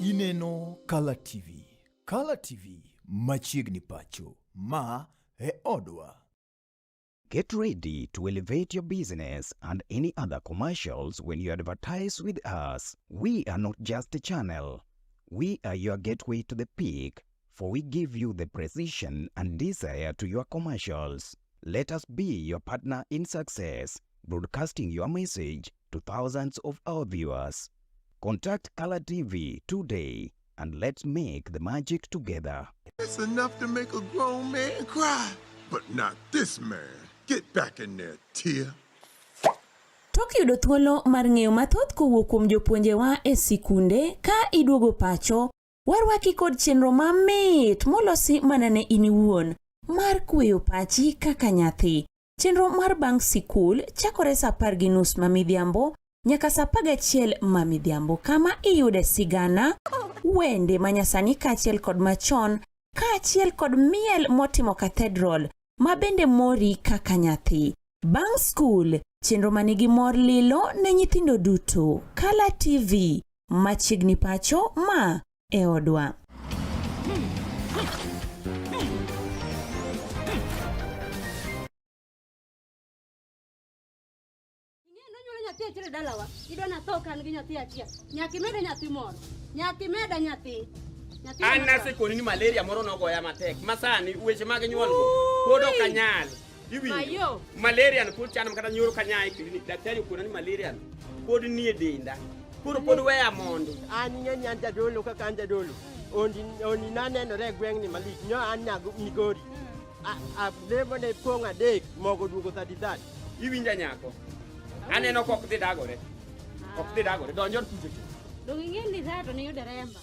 Ineno Kala TV. Kala TV machiegni pacho. Ma e odwa. Get ready to elevate your business and any other commercials when you advertise with us. We are not just a channel. We are your gateway to the peak, for we give you the precision and desire to your commercials. Let us be your partner in success, broadcasting your message to thousands of our viewers. Contact Color TV today and let's make the magic together. It's enough to make a grown man cry, but not this man. Get back in there, Tia. Tok yudo thuolo mar ng'eyo mathoth kowuok kuom jopuonjewa e sikunde ka iduogo pacho, warwaki kod chenro mamit molosi mana ne in iwuon mar kweyo pachi kaka nyathi. Chenro mar bang' sikul chakore sa 10:30 ma midhiambo nyaka sa 11 ma midhiambo kama iyude sigana, wende manyasani kaachiel kod machon kaachiel kod miel motimo cathedral ma bende mori kaka nyathi. Bang' skul, chenro manigi mor lilo ne nyithindo duto. Kala TV, machiegni pacho ma e odwa. Nonyuolo nyathi achiel e dalawa, idwa natho ka an gi nyathi achiel. Nyaka imeda nyathi moro. Nyaka imeda nyathi. Nyathi An moro. nasekoni ni malaria moro nogoya matek ma sani weche mag nyuol go pod ok anyal. Iwinjo? Mayo. Malaria no pod chando kata nyoro kanya e klinik. Daktari okona ni malaria no pod nie denda. Koro pod weya mondo. An ing'e ni an jadolo kaka an jadolo. Ondi oni nanenore e gweng'ni malich. Nyo an nyago Migori. Lemo ne pong' adek mogo duogo 33. Iwinja nyako? Aneno ka ok dhi dagore. Ok dhi dagore. Donj od kucho cha. Donge ing'e ni rato ne yudo remba.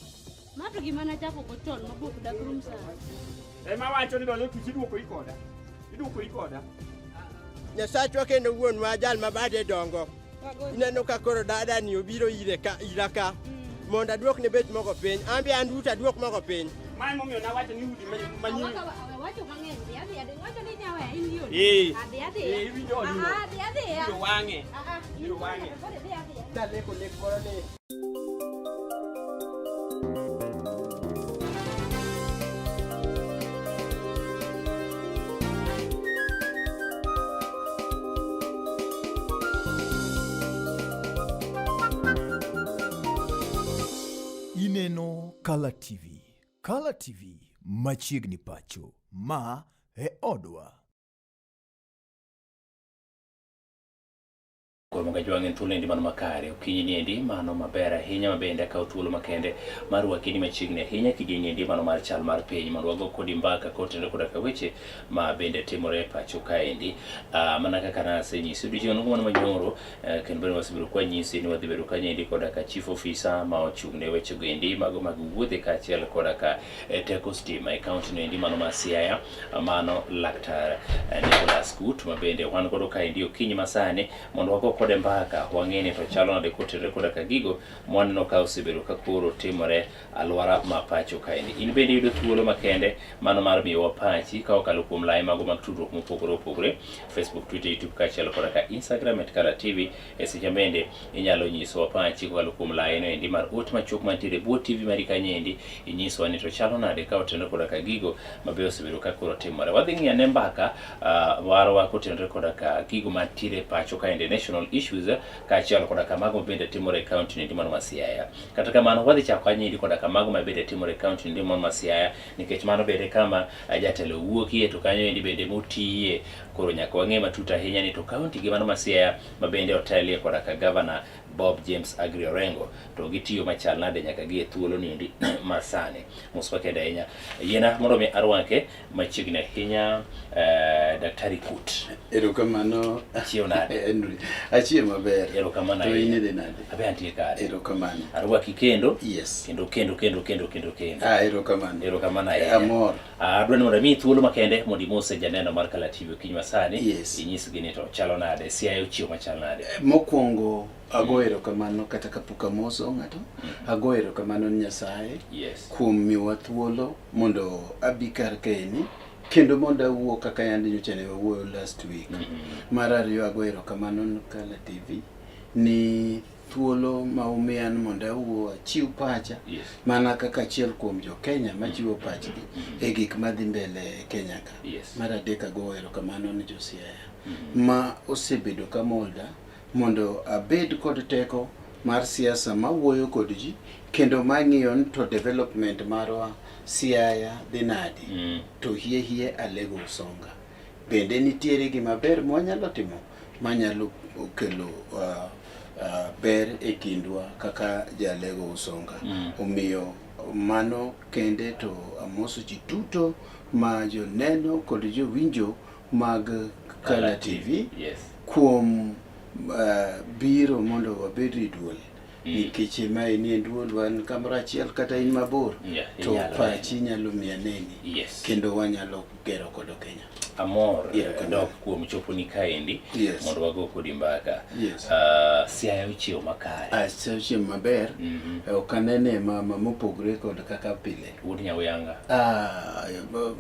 Ma to gima nachako go chon ma bok dak rum sani. Ema wacho ni donj od kucho iduokori koda. Iduokori koda. Nyasachwa kendo wuonwa jal ma bade dongo. Ineno ka koro dada ni obiro ire ka ira ka mondo aduok ne bech moko piny. An be an duto aduok moko piny. Ma emomiyo nawacho ni udi ma nyiri. Wacho mang'eny, dhi adhiya, wacho ni nyaweya in gi odi. Eh. Adhi adhiya. Eh, iwinjo odi no. Ah, adhi adhiya. Ibiro wang'e. Ah, ah, in Ibiro wang'e. koro idhi adhiya. Naleko lek moro ni Ineno Kala TV. Kala TV machiegni pacho. Ma e odwa. Koro Mogajwang' en thuolo endi mano makare okinyi ni endi mano maber ahinya ma bende akawo thuolo makende mar rwaki ni machiegni ahinya kidieny endi mano mar chal mar piny mondo wago kodi mbaka kotenore koda ka weche ma bende timore e pacho kaendi. Uh, mana kaka nasenyisi odiochieng' nogo mano manyoro uh, kendo bende wasebedo kwanyisi ni wadhi bedo kanyendi koda ka chief officer ma ochung' ne weche go endi mago mag wuodhe kaachiel koda ka eh, teko stima e kaunti no endi mano ma Siaya mano laktar eh, Nicholas Kut ma bende wan godo kaendi okinyi masani mondo wago kode mbaka wang'e ni to chalo nade kotenore koda ka gigo mwaneno ka osebedo ka koro timore alwora ma pacho kaendi. In bende iyudo thuolo makende mano mar miyowa pachi ka okalo kuom lai mago mag tudruok mopogore opogore Facebook, Twitter, YouTube kaachiel koda ka Instagram at Kala TV. E seche bende inyalo nyisowa pachi kokalo kuom lai no endi mar ote machuok mantiere e bwo TV mari kanyo endi inyiswa ni to chalo nade ka otenore koda ka gigo mabe osebedo ka koro timore. Wadhi ng'iyo ane mbaka uh, warwa kotenore koda ka gigo mantiere e pacho kaendi national issues kaachiel koda ka mago bende timore e kaunti no endi mano ma Siaya. Kata kamano wadhi chako kanyo endi koda ka mago ma bende timore e kaunti no endi mano ma Siaya nikech mano bende kama eh, jatelo wuokie to kanyo endi bende motiye. Koro nyaka wang'e matut ahinya ni to kaunti gi mano ma Siaya ma bende otelie koda ka gavana Bob James Agri Orengo to gitiyo machal nade nyaka gi e thuolo ni endi ma sani. Mos makende ahinya. Yiena mondo mi arwake machiegni ahinya eh, Daktari Kut. Erokamano. Achiew nade? Henry. Achiew maber. Erokamano To in ahinya. idhi nade? Abe antie kare. Erokamano. Arwaki kendo. Yes. Kendo kendo kendo kendo kendo kendo. Ah, erokamano. Erokamano ahinya. Amor. Ah, adwa ni mondo amiyi thuolo makende mondo imose janeno mar Kala TV okinyi masani. Yes. Inyisgi ni to chalo nade, Siaya ochiew machal nade. Mokwongo ago erokamano kata kapok amoso ng'ato. Ago erokamano ni Nyasaye Yes. kuom miyowa thuolo mondo abi kar kaeni kendo mondo awuo kaka yande nyocha ne wawuoyo last week. Mar ariyo ago erokamano ne Kala TV ni thuolo ma umiyan mondo awuo achiw pacha Yes. mana kaka achiel kuom jo Kenya machiwo pachgi e gik madhi mbele e Kenya ka. Yes. Mar adek ago erokamano ne jo Siaya ma osebedo ka molda mondo abed kod teko mar siasa mawuoyo kod ji kendo mang'iyo ni to development marwa Siaya dhi nadi to hie hie Alego Usonga. Bende nitiere gima ber mwanyalo timo manyalo kelo ber e kindwa kaka Jalego Usonga. Omiyo mano kende to amoso ji duto ma joneno kod jowinjo mag Kala TV Yes. kuom biro mondo wabed e duol nikech ma en duol wan kamoro achiel kata in mabor Yeah, to inyalo pachi nyalo miya neni Yes. kendo wanyalo gero kodo Kenya. Amor Erokamano. dok kuom choponi kaendi Yes. mondo wago kodi mbaka. Yes. Siaya ochiew makare. Asechiemo maber ok anene mama mopogore kod kaka pile. Wuod Nyawiyanga. Ah,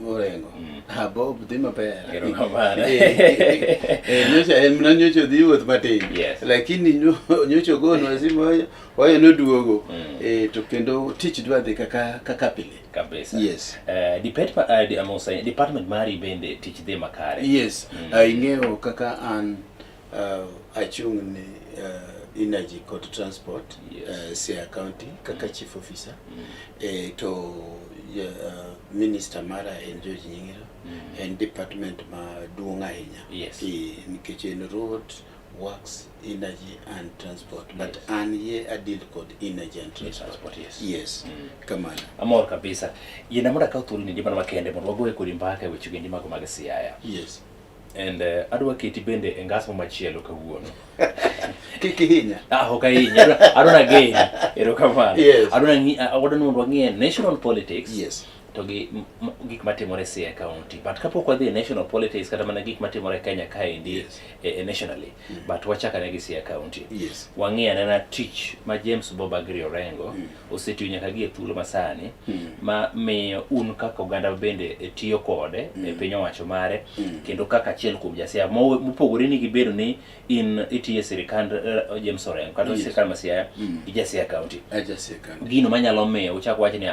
Orengo. Ah, Bob dhi maber. Erokamano. Nyocha en mana nyocha odhi wuoth matin. Yes. Lakini nyocha ogonwa simu wayo noduogo. To kendo tich dwa dhi kaka pile. Kabisa. Yes. Department mari bende tich dhi makare. Yes. Ing'eyo kaka an achung' ne energy kod transport Yes. Siaya County kaka chief officer. To minister mara en George Nying'iro. En department maduong' ahinya. Yes. Nikech en road, works, energy and transport. But an ye a deal kod energy and transport. Transport, yes. Yes. Kamano. Amor kabisa. Yiena mondo akaw thuolo ni mana makende mondo wagoye kodi mbaka e weche gendi mago mag Siaya. Yes. And adwa keti bende e ngas machielo kawuono. Kik ihinya. Ah, ok ahinya. Adwa nageni. Erokamano. Yes. Adwa adwa ni mondo wang'e national politics. Yes. To gi gik matimore Siaya County. But kapok wadhi e national politics kata mana gik matimore Kenya kaendi Yes. nationally. But wachak ane gi Siaya County. Yes. Wang'e anena tich ma James Bob Agri Orengo osetiyo nyaka gi e thuolo masani ma miyo un kaka oganda bende tiyo kode e piny owacho mare kendo kaka achiel kuom jasiaya mopogore ni gibedo ni in itiyo e sirikand James Orengo kata Yes. sirikal ma Siaya gi ja Siaya County. Aja Siaya County. Gino manyalo miyo uchak wach ni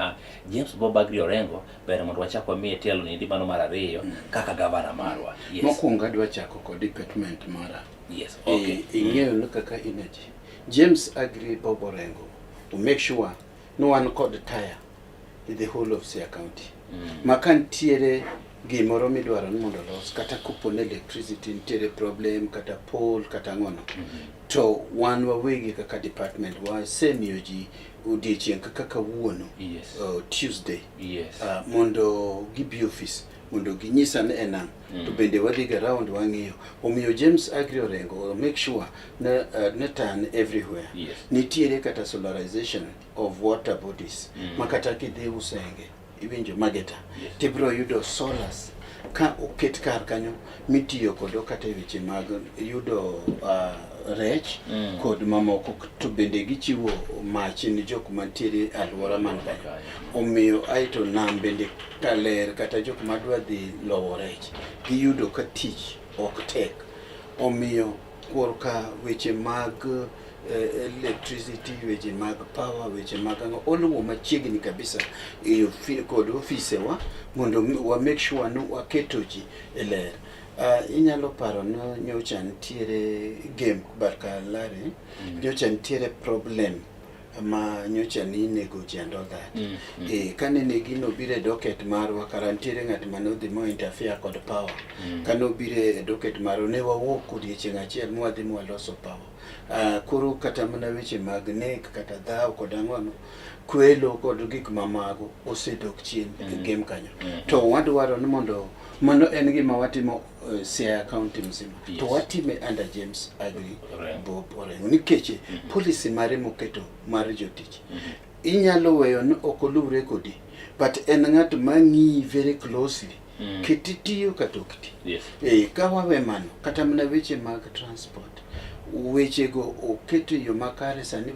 James Bob Agri Orengo ber mondo wachak wamiye tielo ni mano mar ariyo kaka gavana marwa. Yes. Mokwongo adwa chako kod department mara. Yes. Okay. Ing'eyo ni kaka energy. James Agri Bob Orengo to make sure ni wan kod taya in the whole of Siaya County. Ma ka nitiere gimoro midwaro ni mondo olos kata kopo ni electricity nitiere problem kata pole kata ang'ono to wan wawegi kaka department wasemiyo ji odiechieng' kaka kawuono Yes. Tuesday Yes. Mondo gibi office mondo ginyisa ni en ang' to bende wadhi ga round wang'iyo. Omiyo James Agri Orengo make sure ne turn everywhere. Yes. Nitiere kata solarization of water bodies ma kata kidhi Usenge iwinjo Mageta Yes. tibiro yudo solars ka oket kar kanyo mitiyo kodo kata e weche mag yudo rech kod mamoko to bende gichiwo mach ni jok mantiere e alwora man kanyo. Omiyo aeto nam bende kaler kata jok madwa dhi lowo rech giyudo ka tich ok tek. Omiyo korka weche mag electricity, weche mag power, weche mag ang'o oluwo machiegni kabisa e kod ofisewa mondo wa make sure ni waketo ji e ler. Inyalo paro ni nyocha nitiere game Bakalari, nyocha nitiere problem ma nyocha ni inego ji and all that. Kanene gino obiro e docket marwa kara nitiere ng'at mane odhi mo interfere kod power. Kane obiro e docket marwa ne wawuok odiechieng' achiel mwadhi mwaloso power. Koro kata mana weche mag nek kata dhaw kod ang'ono kwelo kod gik mamago osedok chien e game kanyo. To wadwaro ni mondo mano en gima watimo Siaya County mzima. Yes. To watime under James Agri Orengo. Bob Orengo nikech policy mare moketo mar jotich inyalo weyo ni ok oluwre kodi but en ng'at ma ng'iyi very closely kiti tiyo kata ok ti. Yes. Ka wawe mano kata mana weche mag transport wechego oketo e yo makare sani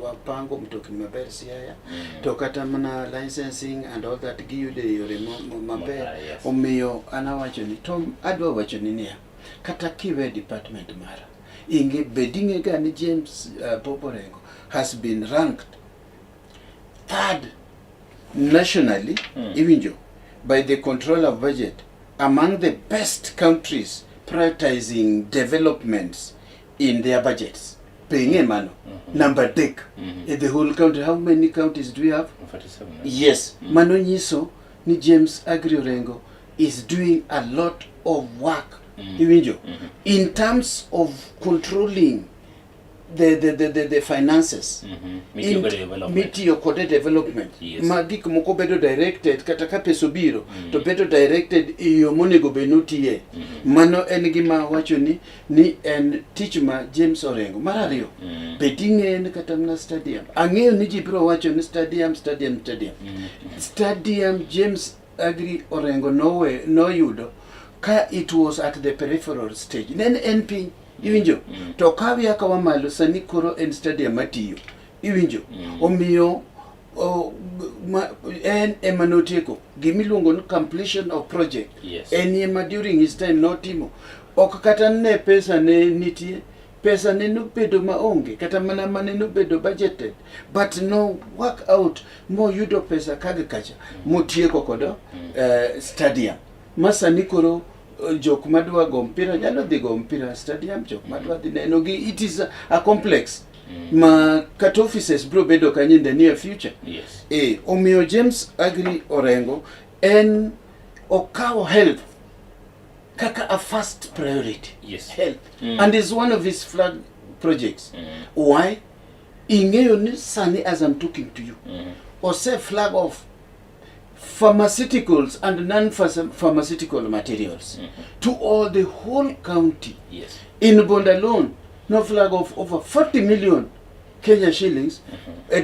wapango mtokni maber Siaya to kata mana licensing and all that giyudo e yore maber. Yes. Omiyo an awacho ni to adwa wacho ni niya kata kiwe department mara Ing'e bed ing'e ga ni James Bob Orengo has been ranked third nationally iwinjo by the controller of budget among the best countries prioritizing developments in their budgets. Be ing'e mano? Number adek in the whole country. How many counties do we have? 47. Eh? Yes. Mano nyiso ni James Agri Orengo is doing a lot of work. Iwinjo? In terms of controlling the finances. Mitiyo kode development. Mitiyo kode development. Yes. Ma gik moko bedo directed kata ka pesa obiro to bedo directed e yo monego bed notiye. Mano en gima wacho ni en tich ma James Orengo. Mar ariyo, bed ing'eyo ni kata mana stadium. Ang'eyo ni ji biro wacho ni stadium, stadium, stadium. Stadium James Agri Orengo nowe noyudo ka it was at the peripheral stage. Ne en piny, iwinjo? To kawi akawa malo sani koro en stadium matiyo. Iwinjo? Omiyo en ema notieko gimiluongo ni completion of project. Yes. En ema during his time notimo. Ok kata ne pesa ne nitie, pesa ne nobedo maonge, kata mana mane nobedo budgeted, but no work out moyudo pesa kagi kacha, motieko kodo stadium. Ma sani koro jok madwa go mpira nyalo dhi go mpira stadium, jok madwa dhi neno gi, it is a complex ma kata offices biro bedo kanyo in the near future. Yes. Omiyo James Agri Orengo en okawo health kaka a first priority. Yes. Health. And is one of his flag projects. Why? Ing'eyo ni sani as I'm talking to you, ose flag off pharmaceuticals and non-pharmaceutical materials to all the whole county. Yes. In Bondo alone, no flag of over 40 million Kenya shillings,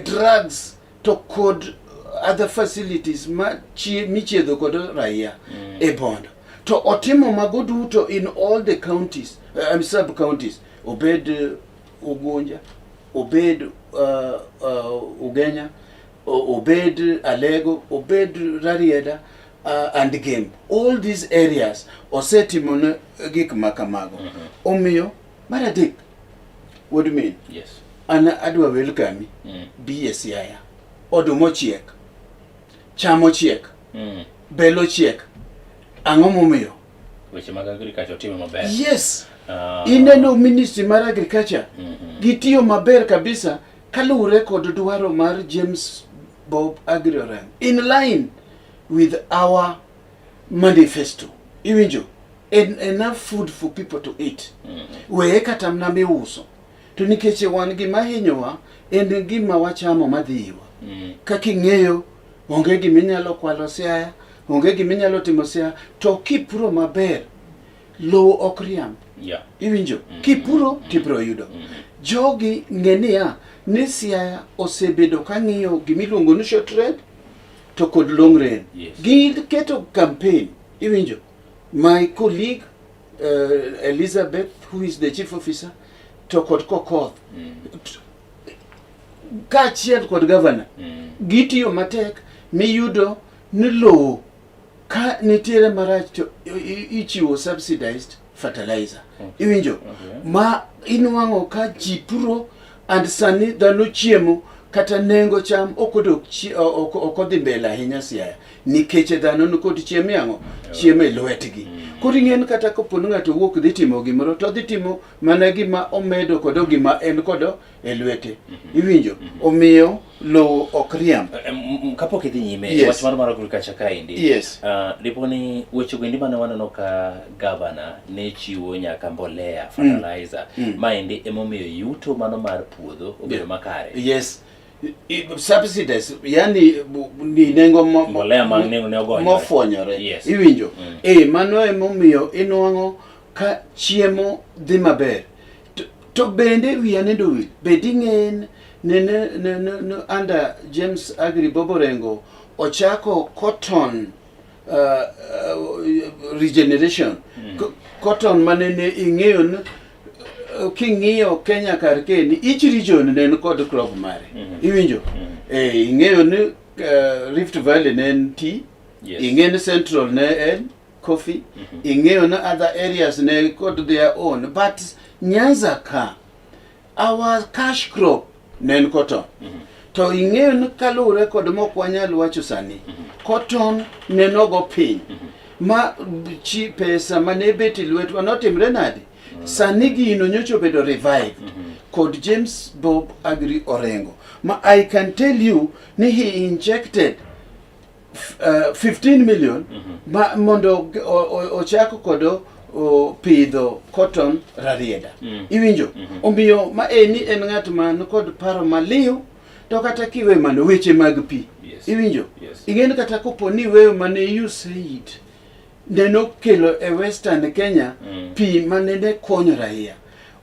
drugs to kod other facilities ma michiedho kod raia e Bondo. To otimo mago duto in all the counties, sub counties, obed Ugunja, obed Ugenya, obed Alego, obed Rarieda, and Game. All these areas osetimo ne gik makamago. Omiyo mar adek, what do you mean? Yes. An adwa welcome bi e Siaya. Oduma ochiek, cham ochiek, bel ochiek. Ang'o momiyo? Weche mag agriculture otimo maber. Yes. Ineno ministry mar agriculture gitiyo maber kabisa kaluwore kod dwaro mar James Bob Agri Orengo in line with our manifesto. Iwinjo? Enough food for people to eat. Weye kata mana miuso. To nikech wan gima hinyowa en gima wachamo madhi iwa. Kaka ing'eyo, onge gima inyalo kwalo Siaya, onge gima inyalo timo Siaya, to kipuro maber, lowo ok riamb. Yeah. Iwinjo? Kipuro tibiro yudo. Jogi ng'e niya, ni Siaya osebedo ka ng'iyo gimiluongo ni short range to kod long range. Yes. Giketo campaign, iwinjo? My colleague Elizabeth, who is the chief officer, to kod Kokoth, kaachiel kod governor, gitiyo matek miyudo ni lowo ka nitiere marach to ichiwo subsidized fertilizer. Iwinjo? Ma inwang'o ka ji puro and sani dhano chiemo kata nengo cham ok odok ok odhi mbele ahinya Siaya nikech dhano nikod chiemo yang'o chiemo e lwetgi. Koro ing'en kata kapo ni ng'ato wuok dhi timo gimoro to odhi timo mana gima omedo kodo gima en kodo e lwete. Iwinjo? Omiyo lowo ok riamb. Kapok idhi nyime, Yes. wach mar agriculture kaendi. Yes. Dipo ni weche goendi mane waneno ka gavana ne chiwo nyaka mbolea, fertilizer. Maendi emomiyo yuto mano mar puodho obedo makare. Yes. Subsidies, yani ni nengo Mbolea ma nengo ne ogonyore. mofwonyore. Yes. Iwinjo? Mano emomiyo inwang'o ka chiemo dhi maber. To bende wiya nindo wil, bed ing'en ne under James Agri Bob Orengo ochako cotton regeneration. Cotton mane ne ing'eyo ni king'iyo Kenya kar kaendi, each region ne en kod crop mare. Iwinjo? Ing'eyo ni Rift Valley ne en tea, Yes. ing'eyo ni Central ne en coffee, ing'eyo ni other areas ne kod their own, but Nyanza ka our cash crop ne en cotton. To ing'eyo ni kaluwore kod mok wanyal wacho sani, cotton ne nogo piny ma chi pesa mane bet e lwetwa notimre nade? Sani gino nyocha obedo revived kod James Bob Agri Orengo ma I can tell you ni he injected 15 million ma mondo ochak kodo pidho cotton Rarieda. Iwinjo? Omiyo ma eni en ng'at man kod paro maliw to kata kiwe mano weche mag pi. Yes. Iwinjo? Yes. Ing'eni kata kopo ni iweyo mane USAID neno kelo e Western Kenya pi manene konyo raia.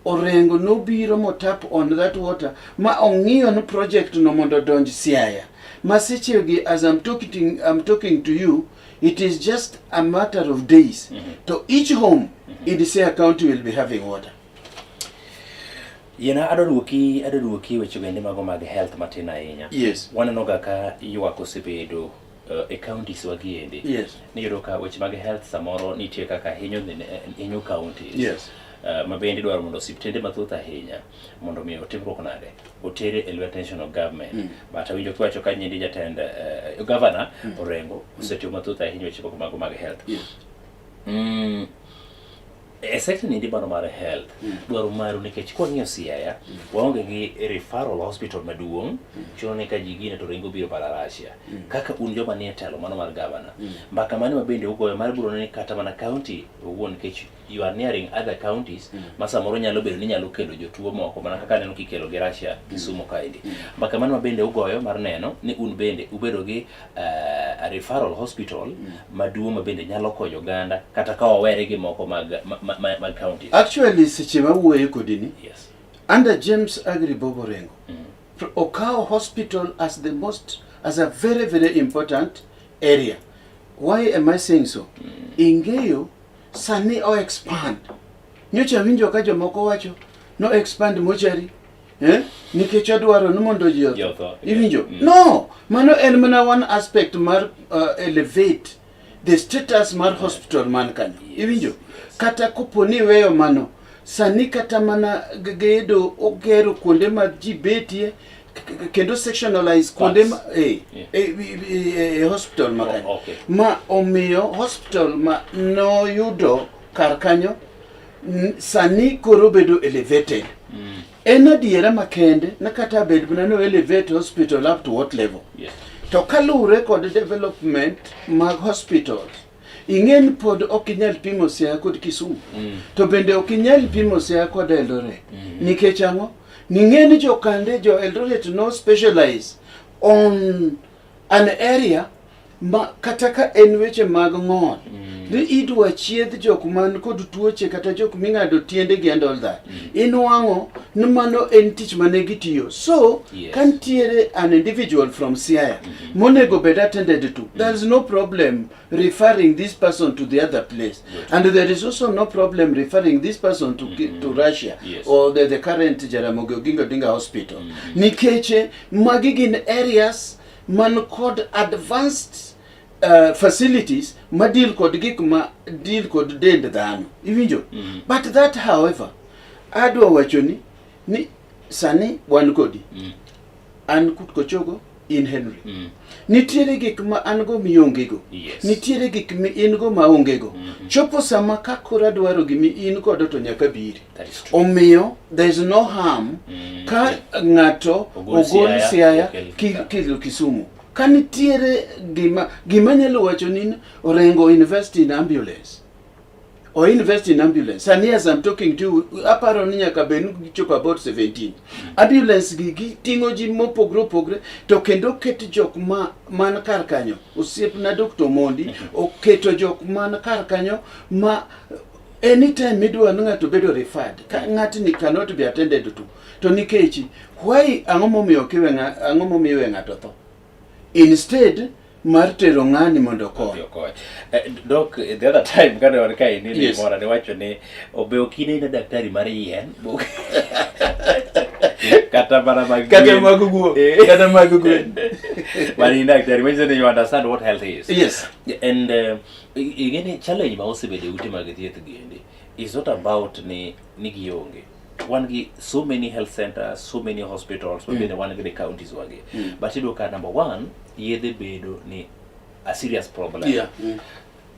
Orengo nobiro motap on that water ma ong'iyo ni project no mondo odonj Siaya. Ma sechegi as I'm talking to you, it is just a matter of days. To each home in Siaya County will be having water. Yiena adwa duoki weche bende mago mag health matin ahinya. Yes. Waneno ga ka ywak osebedo e counties wa giendi. Niyudo ka weche mag health samoro nitie kaka hinyo counties. Ma bende idwaro mondo osiptende mathoth ahinya mondo mi otimruok nade otere e lwet national government. But awinjo kiwacho ka nyindi jatend governor Orengo osetiyo mathoth ahinya weche moko mago mag health. E sector ni mano mar health dwaro maru nikech kwang'iyo Siaya waonge gi referral hospital maduong' chuno ni ka ji gine to ringo biro Balarashia kaka un joma nie telo mano mar governor mbaka mane ma bende ugoyo mar biro ni kata mana county owuon nikech you are nearing other counties ma samoro nyalo bedo ni nyalo kelo jotuo moko mana kaka aneno kikelo gi Russia Kisumu kaendi mbaka mane ma bende ugoyo mar neno ni un bende ubedo gi referral hospital maduong' ma bende nyalo konyo oganda kata ka owere gi moko mag counties. Actually seche ma wuoye kodi ni under James Agri Bob Orengo okawo hospital as the most as a very very important area. Why am I saying so? Ing'eyo sani o expand. Nyocha winjo ka jomoko wacho no expand mortuary eh? Nikech odwaro ni mondo ji Ji otho. otho, Iwinjo? Mm. No, mano en mana one aspect mar elevate the status mar hospital man kanyo. Iwinjo? Kata kopo ni iweyo mano, sani kata mana gedo ogero kuonde ma ji betie kendo sectionalize kuonde ma e hospital ma kanyo. Oh, okay. Ma omiyo hospital ma noyudo kar kanyo sani koro bedo elevated. En adiera makende na kata bed mana no elevate hospital up to what level. To kaluwore kod development mag hospitals, ing'e ni pod ok inyal pimo Siaya kod Kisumu. To bende ok inyal pimo Siaya kod Eldoret. Nikech ang'o? Ning'e ni jokande jo Eldoret no specialize on an area ma kata ka en weche mag ng'ol ni idwa chiedh jok man kod tuoche kata jok ming'ado tiendegi and all that inwang'o ni mano en tich mane gitiyo so ka nitiere an individual from Siaya monego bed attended to there is no problem referring this person to the other place and there is also no problem referring this person to Russia or the current Jaramogi Oginga Odinga Hospital nikech magi gin areas man kod advanced facilities ma deal kod gik ma deal kod dend dhano iwinjo but that however adwa wacho ni sani wan kodi an Kut Kochogo in Henry nitiere gik ma an go mionge go nitiere gik mi in go ma onge go chopo sama ka koro adwaro gimi in godo to nyaka biri That is true. omiyo there is no harm ka ng'ato Ogol ogol Siaya, Siaya okel kelo Kisumu ka nitiere gima nyalo wacho ni Orengo invest in ambulance or invest in ambulance sani as I'm talking to you aparo ni nyaka bed ni gichopo about 17 ambulance gi giting'o ji mopogre opogre to kendo oket jok ma man kar kanyo osiepna Dr. Omondi oketo jok man kar kanyo ma anytime midwa ni ng'ato bedo referred ka ng'atni cannot be attended to nikech why ang'o momiyo ok iwe ang'o momiyo iwe ng'ato tho instead mar tero ng'ani mondo okony Okony. Dok, the other time kane wan kae ni mora ne wacho ni obe ok in aina daktari mar yien kata mana mag Kata gwen. mag guok, kata mag gwen. But in daktari manyiso ni you understand what health is. Yes. And ing'e ni challenge ma osebedo e ute mag thieth giendi Is not about ni ni gionge. Wan gi so many health centers, so many hospitals, mm. bende wan gi the counties wagi. But iyudo ka number one, yedhe bedo ni a serious problem.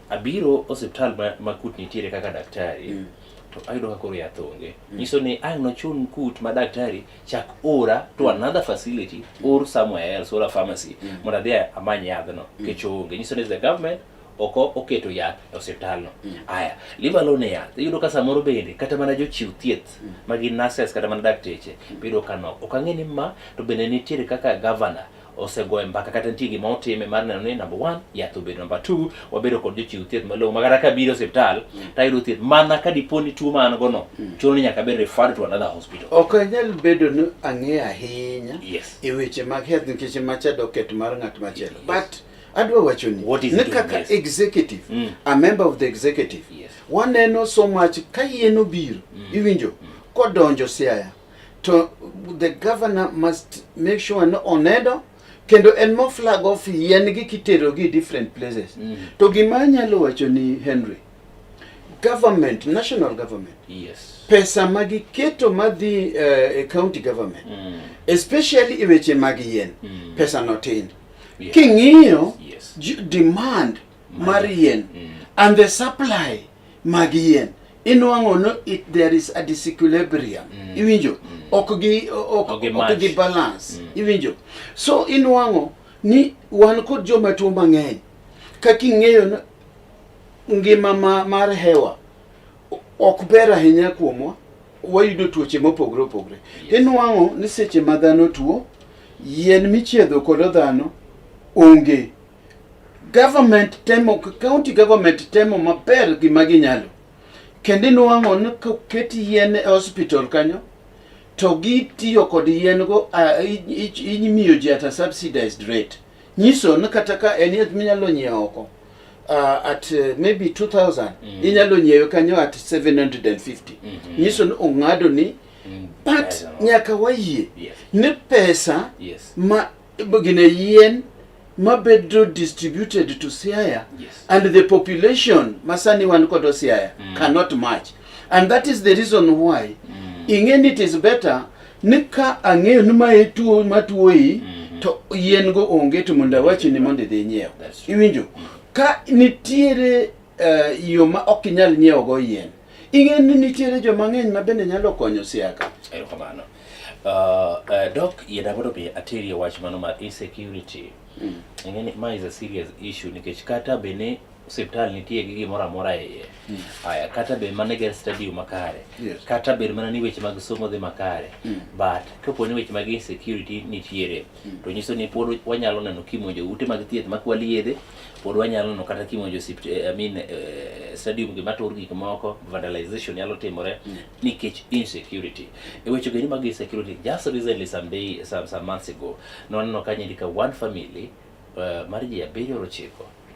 Abiro osiptal ma, ma kut nitiere kaka daktari to ayudo ka koro yath onge. Nyiso ni ang' nochun kut ma daktari chak ora to another facility or somewhere else or a pharmacy mondo adhi amany yadhno nikech oonge. Nyiso ni the government ok oketo yath e osiptalno. Aya, leave alone yath. Iyudo ka samoro bende kata mana jochiw thieth ma gin nurses kata mana dakteche iyudo ka nok. Ok ang'e ni ma to bende nitiere kaka governor osegoye mbaka kata nitie gima otime mar neno ni number one yath obedo, number two wabedo kod jochiw thieth malong'o ma kata ka abiro e osiptal to ayudo thieth mana ka dipo ni tuo ma an go no chuno ni nyaka abed referred to another hospital. Ok anyal bedo ni ang'eyo ahinya e weche mag health nikech macha doket mar ng'at machielo. But adwa wacho ni What is ni it doing? kaka executive, a member of the executive, waneno so much ka yien obiro, iwinjo, kodonjo Siaya, to the governor must make sure ni oneno kendo en mo flag off yien gi kitero gi different places. To gima anyalo wacho ni Henry, government, national government, pesa ma giketo madhi e county government, especially e weche mag yien, pesa no tin. King'iyo demand mar yien and the supply mag yien, inwang'o no there is a disequilibrium. Iwinjo? Ok gi ok Ok gi ok match. gi balance. Iwinjo? So inwang'o ni wan kod joma tuo mang'eny. Kaka ing'eyo ni ngima mar hewa ok ber ahinya kuomwa, wayudo tuoche mopogore opogore. Inwang'o ni seche ma dhano tuo, yien michiedho kodo dhano onge. Government temo, county government temo maber gima ginyalo. Kendo inwang'o ni koket yien e hospital kanyo, to gitiyo kod yien go, imiyo ji at a subsidized rate. Nyiso ni kata ka en yath minyalo nyiewo oko, at maybe 2000, inyalo nyiewe kanyo at 750. Nyiso ni ong'ado ni, but Pesa no. nyaka wayie ni pesa ma gine yien mabedo distributed to Siaya and the population masani wan kodo Siaya cannot match. And that is the reason why ing'e ni it is better ni ka ang'eyo ni mae tuo matuoyi to yien go onge to mondo awachi ni mondo idhi inyiew. Iwinjo? Ka nitiere yo ma ok inyal nyiewo go yien, ing'e ni nitiere joma ng'eny ma bende nyalo konyo Siaya ka. Erokamano. Doc, yiena mondo mi aterie wach mano mar insecurity. Ing'e ni ma is a serious issue nikech kata bende osiptal nitie gi gimoro amora e iye. Aya, kata bed mana ger stadium makare. Kata bed mana ni weche mag somo dhi makare. But kapo ni weche mag insecurity nitiere, to nyiso ni pod wanyalo neno kimonjo ute mag thieth makwal yedhe, pod wanyalo neno kata kimonjo I mean, stadium gi matur gik moko, vandalization nyalo timore nikech insecurity. E weche geni mag insecurity, just recently some months ago, nwaneno ka nyiri ka one family mar ji 7 or 9,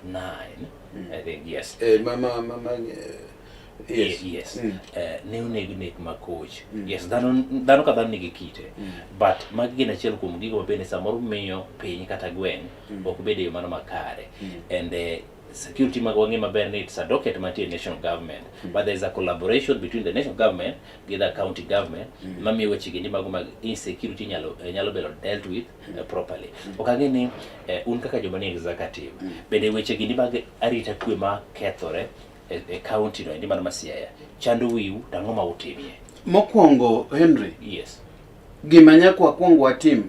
9, I think, yes. Mama, mama, yes. Yes. Ne oneg nek makoch. Yes, dhano ka dhano nigi kite. But magi gin achiel kuom gigo ma bende samoro miyo piny kata gweng' ok bed e yo mano makare. And security mag wang'e maber ni it's a docket mantie national government. But there is a collaboration between the national government gi the county government mamiyo weche gini mago mag insecurity nyalo bedo dealt with properly. Ok ang'e ni un kaka joma ni executive, bende weche gini mag arita kwe ma kethore e county no endi mar Siaya chando wiu to ang'o ma utimie? Mokwongo, Henry, Yes. gima nyaka wakwong watim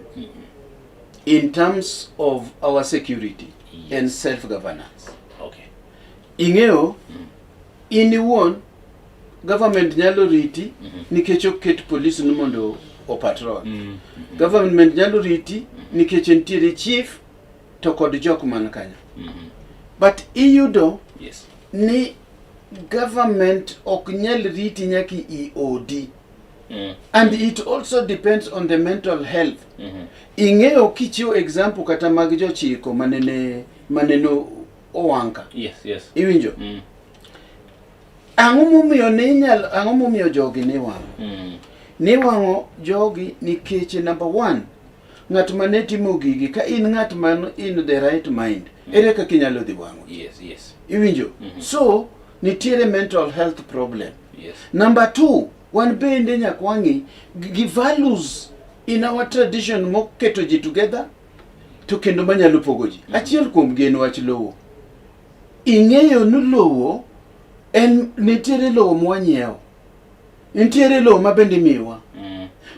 in terms of our security and self-governance. Ing'eyo, in iwuon government nyalo riti nikech oket police ni mondo o patrol. Government nyalo riti nikech nitiere chief to kod jok man kanyo. But iyudo ni government ok nyal riti nyaka i odi. And it also depends on the mental health. Ing'eyo kichiwo example kata mag jochiko manene owang' ka. Yes, yes. Iwinjo? Ang'o momiyo ne inyalo, ang'o momiyo jogi ne wang'o? Ne wang'o jogi nikech number 1, ng'at mane timo gigi, ka in ng'at man in the right mind, ere kaka inyalo dhi wang'o? Yes, yes. Iwinjo? So, nitiere mental health problem. Yes. Number two, wan bende nyaka wang'i gi values in our tradition moketo ji together to kendo manyalo pogo ji. Achiel kuom gi en wach lowo. Ing'eyo ni lowo en nitiere lowo mwanyiewo. Nitiere lowo ma bende imiyowa.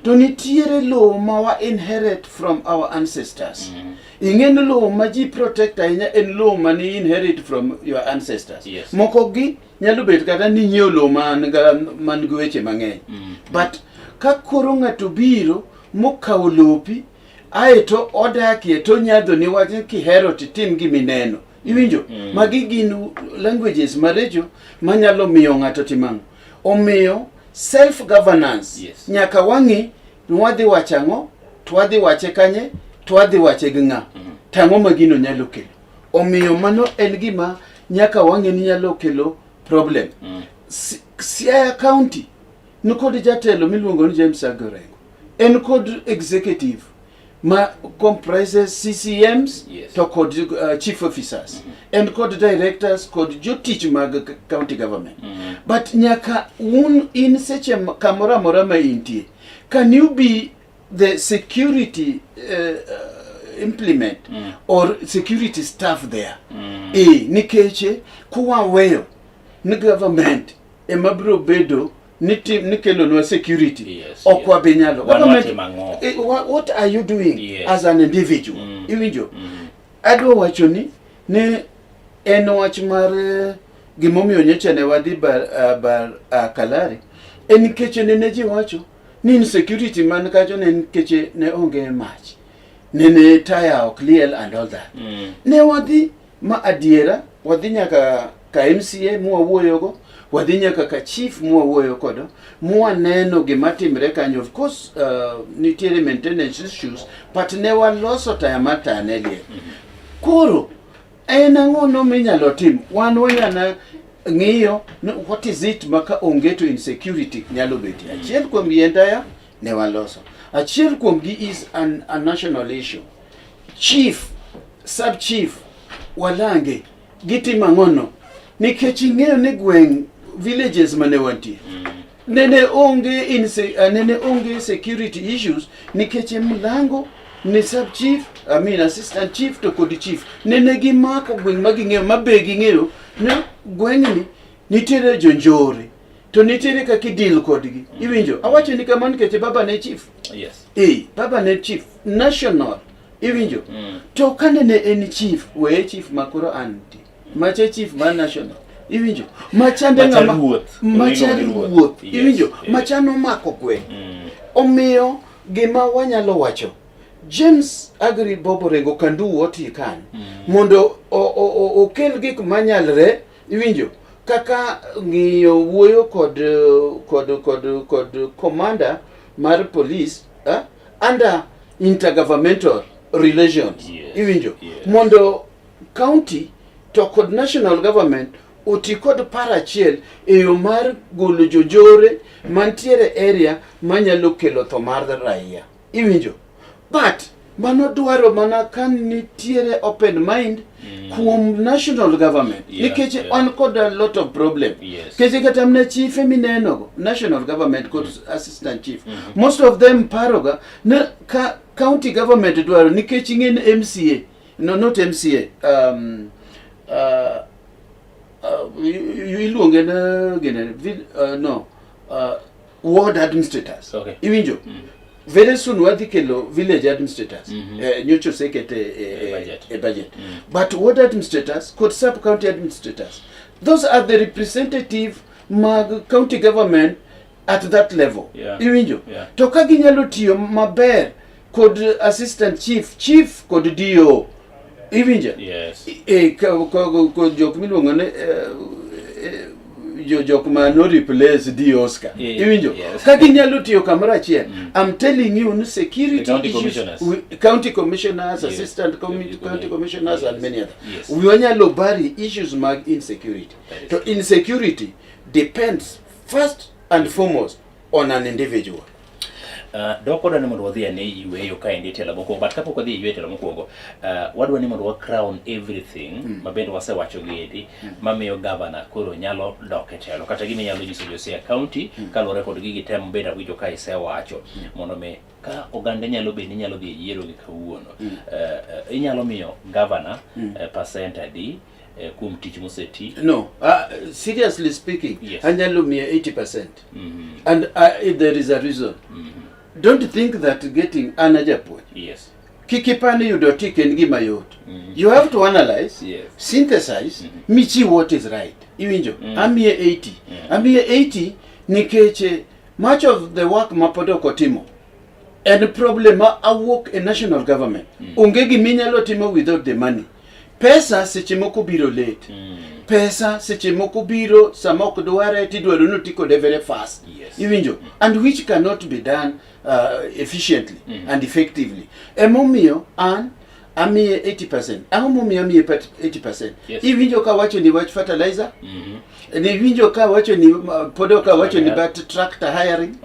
To nitiere lowo ma wa inherit from our ancestors. Ing'e ni lowo ma ji protect ahinya en lowo ma ni inherit from your ancestors. Yes. Moko gi nyalo bet kata ni nyiewo lowo man man gi weche mang'eny. But ka koro ng'ato biro mokawo lopi aeto odakie to nyadho ni wach ni kihero titim gimineno. Iwinjo? Magi gin languages maricho manyalo miyo ng'ato tim ang'o. Omiyo self governance Yes. nyaka wang'i ni wadhi wacho ang'o to wadhi wache kanye to wadhi wache gi ng'a to ang'o ma gino nyalo kelo omiyo mano en gima nyaka wang'e ni nyalo kelo problem Siaya County nikod jatelo miluongo ni James Agorengo en kod executive ma comprises CCMs Yes. to kod chief officers en kod directors kod jotich mag county government but nyaka un in seche kamoro amora ma intie can you be the security implement or security staff there nikech kuwaweyo ni government ema biro bedo ni tim ni kelonwa security Yes, ok yes. wabi nyalo Wan Government- watimo ang'o? What are you doing Yes. as an individual iwinjo adwa wacho ni ne en wach mar gimomiyo nyocha ne wadhi bar Kalare en nikech nene ji wacho ni insecurity man kacho ne nikech ne onge mach nene taya ok liel and all that ne wadhi ma adiera wadhi nyaka ka MCA mwawuoyogo wadhi nyaka ka chief mwawuoyo kodo mwaneno gima timre kanyo of course nitiere maintenance issues but ne waloso taya mar taya ne liel koro en ang'o no minyalo tim wan wanyana ng'iyo ni what is it ma ka onge to insecurity nyalo betie achiel kuom gi en taya ne waloso achiel kuom gi is a national issue chief sub chief walange gitimo ang'ono nikech ing'eyo ni gweng' villages mane wantie nene onge nene onge security issues nikech e mlango ni sub chief I mean assistant chief to kod chief nene gimako gweng' ma ging'eyo ma be ging'eyo ni gweng'ni nitiere jonjore to nitiere kaka idil kodgi iwinjo awacho ni kamano nikech baba ne chief Yes. Baba ne chief national iwinjo to kanene en chief weye chief makoro antie mache chief mar national iwinjo machande Macha ng'ama ruoth. macha Iluongo ni ruoth Yes. iwinjo Yes. macha nomako gweng' omiyo gima wanyalo wacho James Agri Bob Orengo can do what he can mondo okel gik manyalre iwinjo kaka ng'iyo wuoyo kod kod kod kod commander mar police under intergovernmental relations Yes, iwinjo yes. mondo county to kod national government oti kod paro achiel e yo mar golo jonjore mantiere area manyalo kelo tho mar raia iwinjo but mano dwaro mana ka nitiere open mind kuom national government nikech wan kod a lot of problem Yes. nikech kata mana chife minenogo national government kod assistant chief most of them paroga ni ka county government dwaro nikech ing'e ni MCA no not MCA iluonge na gine no ward administrators Okay. iwinjo very soon wadhi kelo village administrators nyocha osekete E budget. e budget but ward administrators kod sub county administrators those are the representative mag county government at that level Yeah. iwinjo Yeah. to ka ginyalo tiyo maber kod assistant chief chief kod DO iwinjo Yes. Kod jok miluongo ni jok ma no replace D Oscar iwinjo Yes. ka ginyalo tiyo kamoro achiel I'm telling you ni security The county issues commissioners. county commissioners Yes. assistant county commissioners and Yes. many other Yes. wanyalo bury issues mag insecurity That is to insecurity depends first and foremost on an individual. Dok wadwa ni mondo wadhi ane yueyo kaendi e tielo mokwongo, but kapok wadhi e yueyo e tielo mokwongo, wadwa ni mondo wa crown everything ma bende wasewacho gi endi mamiyo governor koro nyalo dok e telo kata gima inyalo nyiso jo Siaya County kaluwore kod gigi te mabende awinjo ka isewacho mondo mi ka oganda nyalo bedo ni nyalo dhi e yiero gi kawuono inyalo miyo governor percent adi kuom tich moseti? No, seriously speaking, Yes. anyalo miye 80%. And if there is a reason. Don't think that getting an japuonj. Kik ipani yudo tik en gima yot. You have to analyze, synthesize, michiw what is right. Iwinjo? Amiye 80. Amiye 80 nikech much of the work ma pod ok otimo en problem ma awuok e national government. Onge giminyalo timo without the money. Pesa seche moko biro late. Pesa seche moko biro sama ok dware tidwaro ni oti kode very fast. Iwinjo? And which cannot be done efficiently and effectively. Emomiyo an amiye 80%. Ang'o momiyo amiye 80%? Iwinjo ka wacho ni wach fertilizer? Iwinjo ka wacho ni pod ok awacho ni but tractor hiring?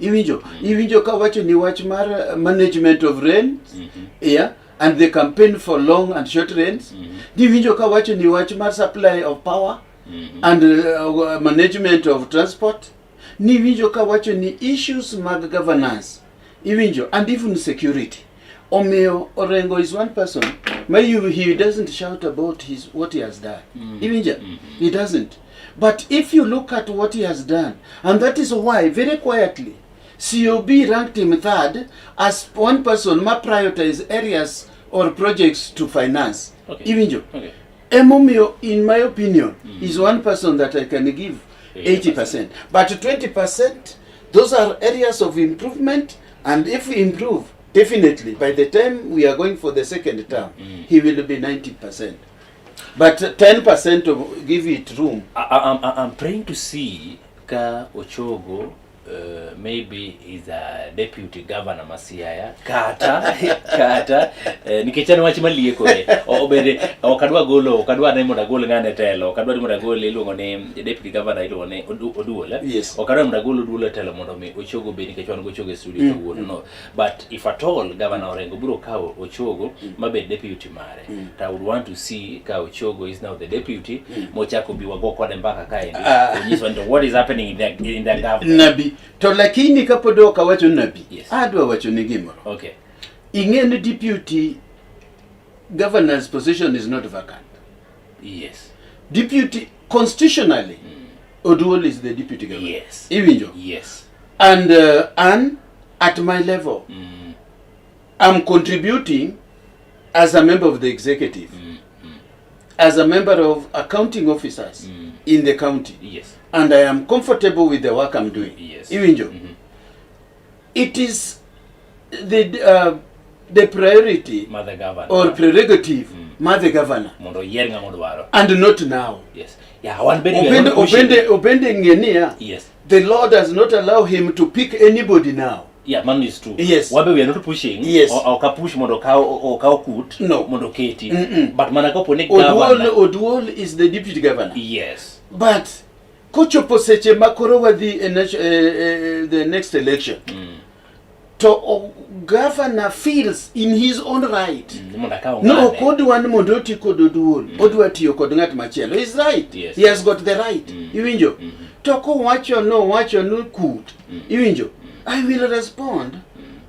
Iwinjo? Iwinjo ka wacho ni wach mar management of rains? Yeah. And the campaign for long and short rains. Iwinjo ka wacho ni wach mar supply of power and management of transport. Niwinjo ka wacho ni issues mag governance. Iwinjo, and even security. Omiyo Orengo is one person ma he doesn't shout about his what he has done. Iwinjo? He doesn't. But if you look at what he has done, and that is why very quietly COB ranked him third as one person ma prioritize areas or projects to finance. Iwinjo? Emomiyo, in my opinion, is one person that I can give 80%. But 20%, those are areas of improvement, and if we improve, definitely, by the time we are going for the second term, he will be 90%. But 10% of give it room. I'm praying to see ka Ochogo maybe is a deputy governor ma Siaya kata nikech en wach malieko e obede ok adwa golo, ok adwa ni mondo agol ng'ane telo, ok adwa ni mondo agol iluongo ni deputy governor, iluongo ni Oduol, eh? Yes. Ok adwa ni mondo agol Oduol e telo mondo mi Ochogo bed nikech wan gochogo e studio kawuono, no, but if at all Governor Orengo biro kawo Ochogo mabed deputy mare, to I would want to see ka Ochogo is now the deputy mochako bi wago kode mbaka kaendi. Onyiswa ni to what is happening in the government. Nabi. To lakini kapod ok awacho nabi, Yes. adwa wacho ni gimoro. Ing'e ni deputy governor's position is not vacant. Deputy, constitutionally, Oduol is the deputy governor. Iwinjo? Yes. And at my level, I'm contributing as a member of the executive, as a member of accounting officers in the county. And I am comfortable with the work I'm doing. Iwinjo? It is the priority Mother governor or prerogative mar the governor mondo oyier ng'ama odwaro. And not now. Yes. Yeah, wan bende we are Obende not pushing. Obende ng'e niya, the law does not allow him to pick anybody now. Yeah, man is true. Yes. Wabe we are not pushing. Yes. Ok apush mondo okaw kut No. mondo oketi. Mm-mm. But mana kapo ni Oduol, governor. Oduol is the deputy governor. But kochopo seche ma koro wadhi e the next election, to governor feels in his own right Mondo akaw no ng'ane. Ok odwa ni mondo oti kod Oduol, odwa tiyo kod ng'at machielo. He's right. He has got the right. Iwinjo? To kowacho no wacho ni kut, iwinjo, I will respond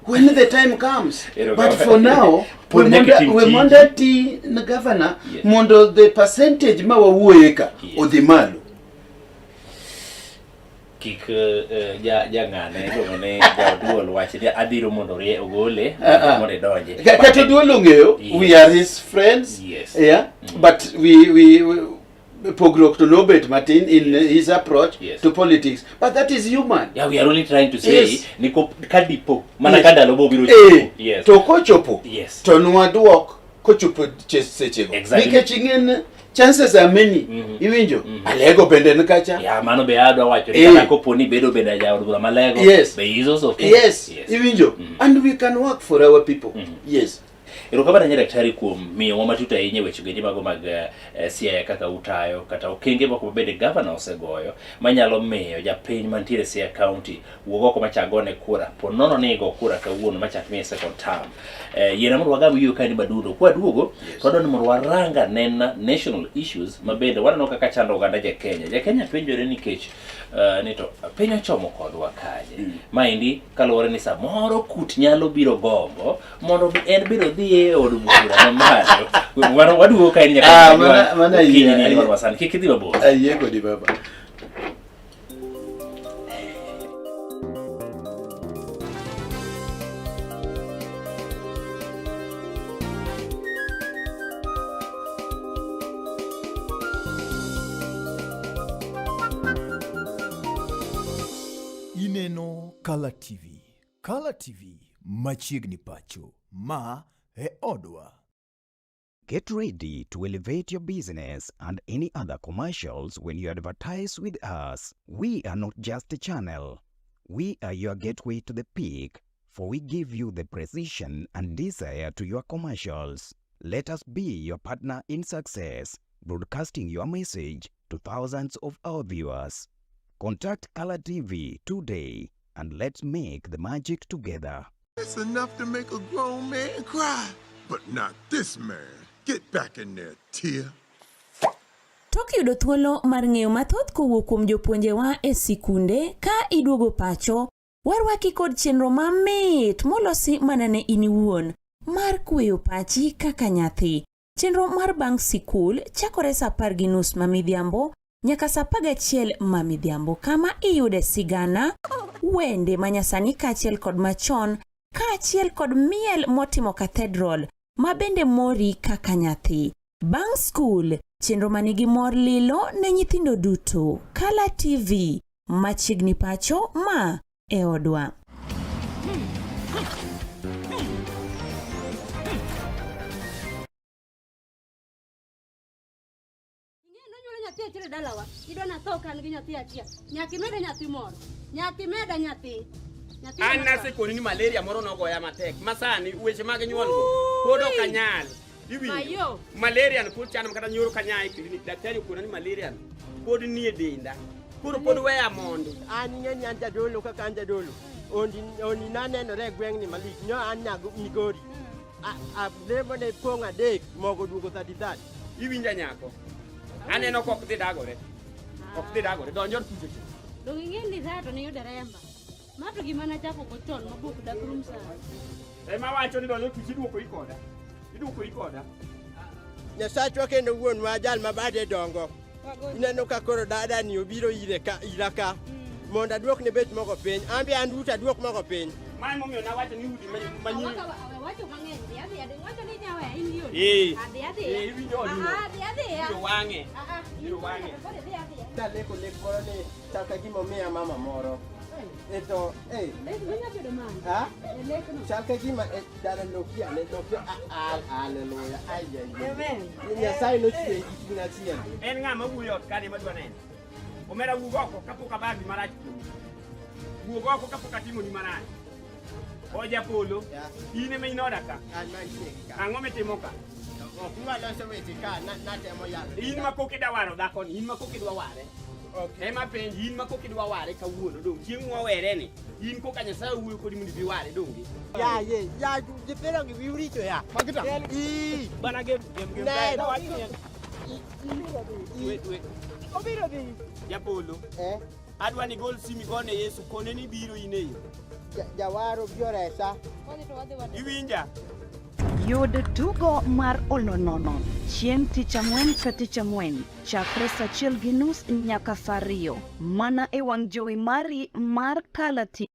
when the time comes. Ero But kama. for now, Pod we nyaka mondo tim we tiji. mondo ti na governor mondo the percentage ma wawuoye ka odhi malo. Kik ja ng'ane iluongo ni ja Oduol wach ni abiro mondo ogole Ah, ah. mondo idonje. Kata Oduol ong'eyo, we are his friends. Yeah, but we pogruok to nobet matin in his approach to politics, but that is human. Yeah, we are only trying to say ni ka dipo mana ka ndalo bobiro Eh, chopo. Yes. To kochopo to nwaduok kochopo sechego. Nikech ing'e chances are many. Iwinjo? Alego bende ni kacha. Yeah, mano be adwa wacho ni kata kopo ni bedo bende jaod bura malego be is also okay. Yes. Iwinjo? And we can work for our people. Yes. Erokamano ahinya daktari kuom miyowa matut ahinya e weche goendi mago mag eh, Siaya kaka utayo kata okenge moko ma bende gavana osegoyo manyalo miyo japiny mantiere Siaya County wuog oko machak gone kura po nono ni igo kura kawuono machak miye second term. Eh, yiena mondo wagam yueyo kaendi madundo kwaduogo to wadwa ni mondo warang anena national issues ma bende waneno kaka chando oganda ja Kenya. Ja Kenya penjore nikech ni to piny ochomo kodwa kanye. Maendi kaluwore ni samoro kut nyalo biro gombo mondo mi en bende odhi e od bura mamalo. Wan waduogo kaendi nyaka Ah, mana- mana okinyi yie- ni ayie. mar masani kik idhi mabor. Ayie kodi baba. Ineno Kala TV. Kala TV machiegni pacho. Ma e odwa. Get ready to elevate your business and any other commercials when you advertise with us. We are not just a channel. We are your gateway to the peak, for we give you the precision and desire to your commercials. Let us be your partner in success, broadcasting your message to thousands of our viewers. Contact Color TV today and let's make the magic together. It's enough to make a grown man cry. But not this man. Get back in there, Tia. Tok yudo thuolo mar ng'eyo mathoth kowuok kuom jopuonjewa e sikunde ka iduogo pacho, warwaki kod chenro mamit molosi mana ne in iwuon mar kweyo pachi kaka nyathi. Chenro mar bang' sikul chakore sa 10:30 ma midhiambo nyaka sa 11 ma midhiambo kama iyude sigana, wende manyasani kaachiel kod machon kaachiel kod miel motimo cathedral ma bende mori kaka nyathi. Bang' skul, chenro manigi mor lilo ne nyithindo duto. Kala TV, machiegni pacho ma e odwa. Ing'e nonyuolo nyathi achiel e dalawa. Idwa natho ka an gi nyathi achiel. Nyaka imeda nyathi moro. Nyaka imeda nyathi. Nyathi An moro. nasekoni ni malaria moro nogoya matek ma sani weche mag nyuol go pod ok anyal. Iwinjo? Mayo. Malaria no pod chando kata nyoro kanya e klinik. Daktari okona ni malaria no pod nie denda. Koro pod weya mondo. An ing'e ni an jadolo kaka an jadolo. Ondi oni nanenore e gweng'ni malich. Nyo an nya Migori. Lemo ne pong' adek mogo duogo 33. Iwinja nyako. Aneno kok dhi dagore. Ok dhi dagore. Donj od kucho cha. Donge ing'e ni tha to niyudo remba. Ma to gima nachako go chon mabok dak rum sani. Ema wacho ni donj od kucho iduoko ikoda. Iduoko ikoda. Nyasachwa kendo wuonwa jal ma bade dongo. Ineno ka koro dada ni obiro ire ka ira ka mondo aduokne bech mogo piny. An be an ruto aduok mogo piny. Mae momiyo nawacho ni udi ma nyiri. Wacho mang'eny, dhi adhiya, wacho ni nyaweya in gi odi. Eh. Adhi adhiya. Eh, iwinjo odi no. Ah, adhi adhiya. Ibiro wang'e. Ah, ah, in Ibiro wang'e. koro idhi adhiya. Naleko lek moro ni chal ka gima omiya mama moro. E to eh Lek no nyalo bedo mane? ha? E lek no. Chal ka gima e dala lokia ne lokia ah haleluya. Ai ai. Amen. Nyasaye nochweyi gi chuny achiel. En ng'a ma wuoyo ot kani madwa neno? Omera wuog oko kapok abagi marach kuomi. Wuog oko kapok atimoni marach. Oja polo, in ema in oda ka. An mantie gi ka. Ang'o mitimo ka? Ok nwaloso weche ka natemo yalo. In ma kok idwa waro dhakoni, in ma kok idwa ware. Ema penji, in ma kok idwa ware kawuono dong' chieng' mwawere ni, in koka Nyasaye owuoyo kodi mondo ibi ware donge? Ya ye, ya nyithindo gi wiu richo ya. Ii. Bana gem gem gem. Ne. We we. Obiro dhi. Japolo. Eh? Adwa ni gol simi gone Yesu kone ni biro in e yo. Jawaro biro resa. Iwinja? Yud tugo mar olonono chieng' tich ang'wen ka tich ang'wen chakre saa achiel gi nus nyaka saa ariyo mana e wang' jowi mari mar Kala TV.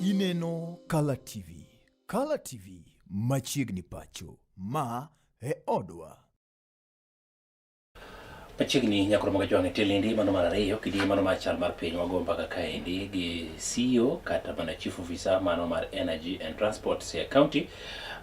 Ineno Kala TV. Kala TV machiegni pacho. Ma e odwa. Machiegni nyakoro mag jwang' e tielindi mano mar ariyo kidieny mano mar chal mar piny wago mbaka kaendi gi CEO kata mana Chief Officer mano mar Energy and Transport Siaya County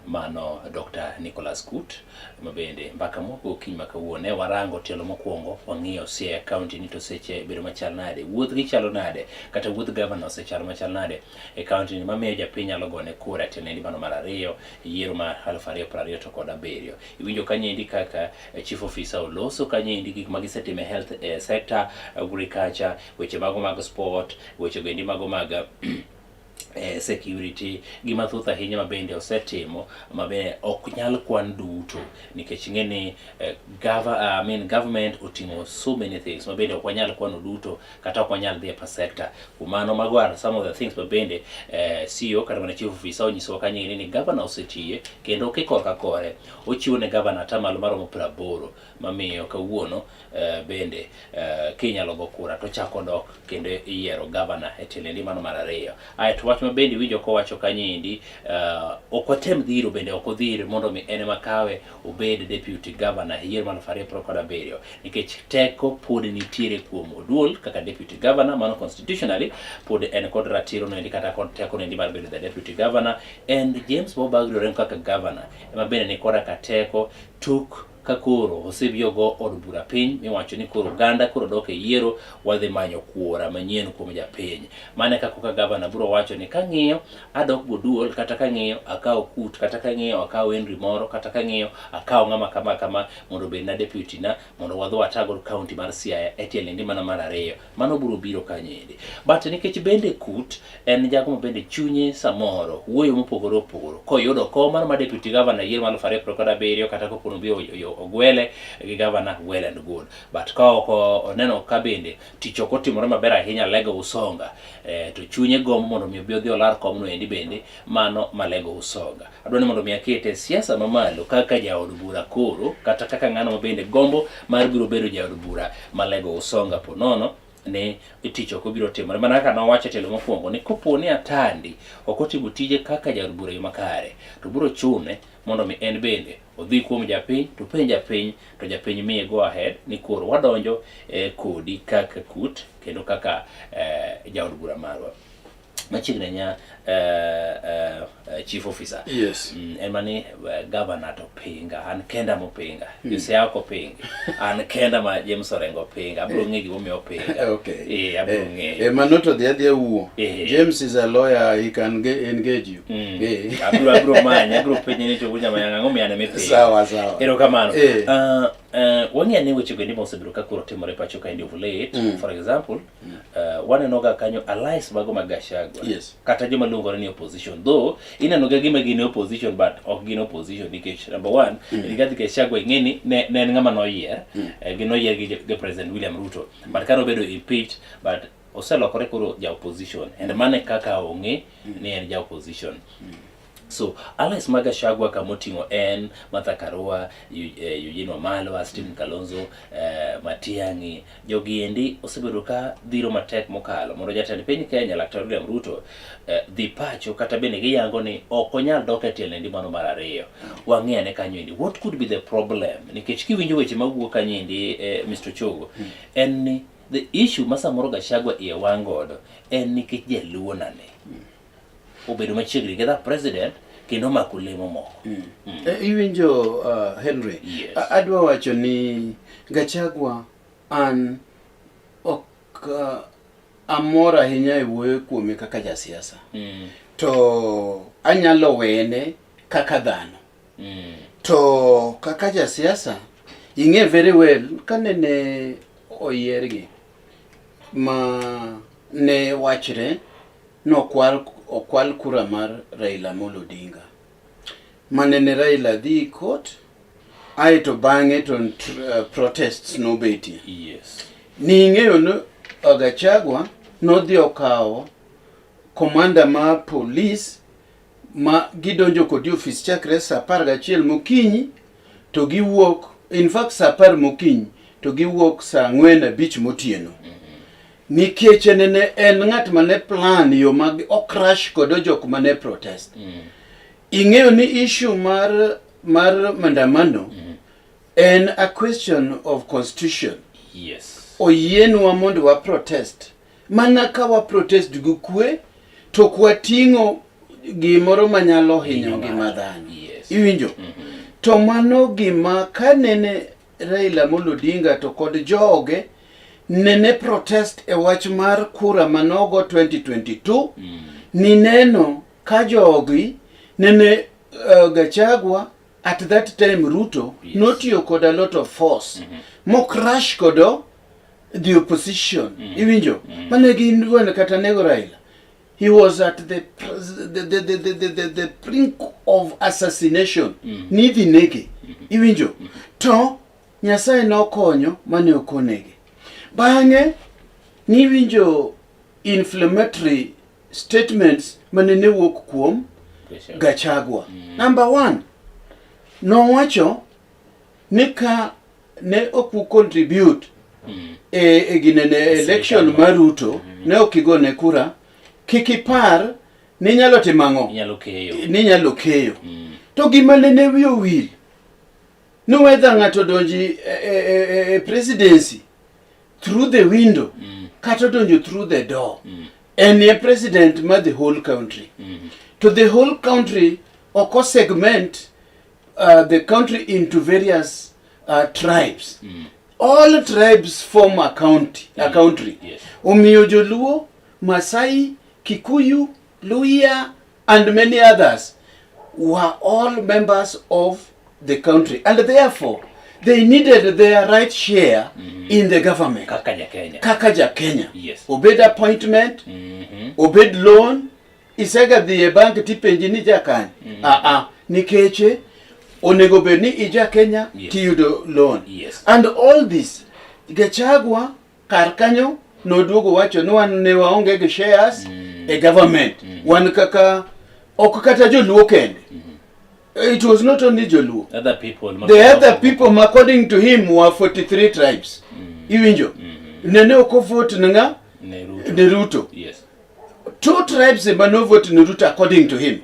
mano Dr. Nicholas Kut ma bende mbaka moko okinyi ma kawuono ne warango tielo mokwongo wang'iyo Siaya County ni to seche bedo machal nade wuodh gi chalo nade kata wuodh gavana osechalo machal nade e county ni mamiyo japiny nyalo gone kura e tielindi mano mar ariyo yiero mar 2027 to kod abiriyo iwinjo kanyendi kaka eh, chief officer oloso kanyendi gik ma gisetimo e health eh, sector, agriculture, weche mago mag sport, weche goendi mago mag eh, security gi mathoth ahinya ma bende osetimo ma bende ok nyal kwan duto nikech ing'e ni eh, gava, I mean, government oting'o so many things ma bende ok wanyal kwano duto kata ok wanyal dhi e per sector. Kuom mano mago are some of the things ma bende eh, CEO kata mana chief officer onyisowa kanyo ni governor osetiye kendo kikorka kore ochiwo ne governor atamalo maromo 80 mamiyo kawuono eh, bende eh, kinyalo go kura to chako dok kendo iyiero governor e tiende mano mar ariyo. Aeto wach ma bende iwinjo kowacho kanyo endi eh, ok watem dhiro bende ok odhir mondo mi en ema kawe obed deputy governor e yiero mar 2027 nikech teko pod nitiere kuom Oduol kaka deputy governor mano constitutionally pod en kod ratiro noendi kata kod teko noendi mar bedo the deputy governor and James Bob Agri Orengo kaka governor ema bende ni koda ka teko tuk ka koro osebi ogo od bura piny miwacho ni koro oganda koro dok e yiero wadhi manyo kura manyien kuom japiny. Mano e kaka gavana biro wacho ni kang'iyo adok goduol kata kang'iyo akawo Kut kata kang'iyo akawo Henry moro kata kang'iyo akawo ng'ama kama kama mondo obed na deputy na mondo wadhi watago county mar Siaya e tiende mana mar ariyo. Mano biro biro kanyo endi. But nikech bende Kut en jago ma bende chunye samoro wuoyo mopogore opogore koyudo kom mar ma deputy governor yiero mar 2027 kata kopo nobi ogwele gi governor well and good but ka ok oneno ka bende tich ok otimore maber ahinya Lego Usonga eh, to chunye gombo mondo mi obi odhi olar komno endi bende mano ma Lego Usonga adwa ni mondo mi akete siasa mamalo kaka jaod bura koro kata kaka ng'ano ma bende gombo mar biro bedo jaod bura ma Lego Usonga po nono ni tich ok obiro timore mana kaka nowacho e telo mokwongo ni kopo ni Atandi ok otimo tije kaka jaod bura e yo makare to biro chune mondo mi en bende odhi kuom japiny to penj japiny to japiny miye go ahead ni koro wadonjo eh, kodi kaka Kut kendo kaka eh, jaod bura marwa machiegni ahinya eh, eh, chief officer Yes. En mani governor to pinga an kenda mopinga Josiah ok opingi an kenda ma James Orengo pinga abiro ng'e gimomiyo opinga Okay. eh abiro ng'eyo Eh, mano to dhi adhiya wuo. Eh. James is a lawyer, he can engage you. Eh. Abiro manye abiro penje ni to wunya mayanga ang'o miyo an ema ipinga Sawa, sawa. erokamano Eh. Wang'eyo ni weche bende mosebedo ka koro timore pacho kaendi of late for example waneno ga kanyo allies mago mag Gachagua Yes. kata joma luongore ni opposition though ineno ga gima gin opposition but ok gin opposition nikech number one Rigathi Gachagua ing'e ni ne, ne en ng'ama noyier ginoyier gi, gi President William Ruto but kane obedo impeached but oselokore koro ja opposition and mano e kaka ong'e ni en ja opposition So allies mag Gachagua kamoting'o en Martha Karua, Eugene Wamalwa, Stephen Kalonzo, Matiang'i, jogi endi osebedo ka dhiro matek mokalo mondo jatend piny Kenya Laktar William Ruto dhi pacho kata bende giyango ni ok onyal dok e tielo endi mano mar ariyo. Wang'i ane kanyo endi what could be the problem nikech kiwinjo weche mawuok kanyo endi Mr. Chogo en ni the issue ma samoro Gachagua iye wang' godo en nikech jaluo nane obedo machiegni gi that president kendo omako lemo moko. Iwinjo Henry, Yes. Adwa wacho ni Gachagua an ok amor ahinya e wuoyo kuome kaka jasiasa. To anyalo wene kaka dhano. To kaka jasiasa, ing'e very well kanene oyiergi ma ne wachre nokwal okwal kura mar Raila Amolo Odinga. Manene Raila dhi court, aeto bang'e to protests nobetie. Yes. Ning'eyo ni Gachagua nodhi okawo komanda mar polis ma gidonjo kodi ofis chakre saa 11 mokinyi to giwuok in fact saa 10 mokinyi to giwuok saa 4 5 motieno. Nikech nene en ng'at mane plan yo mag okrash kod jok mane protest. Ing'eyo ni issue mar maandamano en a question of constitution. Yes. Oyienwa mondo wa protest. Mana ka wa protest gi kwe to ok wating'o gimoro manyalo hinyo ngima dhano. Yes. Iwinjo? To mano gima ka nene Raila Amolo Odinga to kod joge nene protest e wach mar kura manogo 2022 nineno ka jogi nene Gachagua at that time Ruto Yes. notiyo kod a lot of force mo crash kodo the opposition iwinjo mane gin wan kata nego Raila he was at the pres- the brink of assassination nidhi nege iwinjo to Nyasaye nokonyo mane ok onege bang'e niwinjo inflammatory statements mane ne wuok kuom Gachagua. Number one, nowacho ni ka ne ok u contribute e ginene election mar Ruto ne ok igone kura, kik ipar ni inyalo timo ang'o? Inyalo keyo. Ni inyalo keyo. To gima nene wiye owil ni whether ng'ato odonji e presidency through the window kata odonjo through the door en e president mar the whole country to the whole country ok o segment the country into various tribes all tribes form a county a country Yes. omiyo joluo masai kikuyu luhya and many others were all members of the country and therefore they needed their right share in the government Kaka ja Kenya. kaka ja Kenya Yes. obed appointment obed loan isega dhi e bank tipenji ni jakany aa nikech onego bed ni ija Kenya Yes. tiyudo loan Yes. and all this Gachagua kar kanyo noduogo wacho ni wan ne waonge gi shares e government wan kaka ok kata joluo kende it was not only joluo Other people. ma- the other people according to him were 43 tribes iwinjo nene ok ovote ne ng'a Ne Ruto. ne Ruto Yes. two tribes ema novote ne Ruto according to him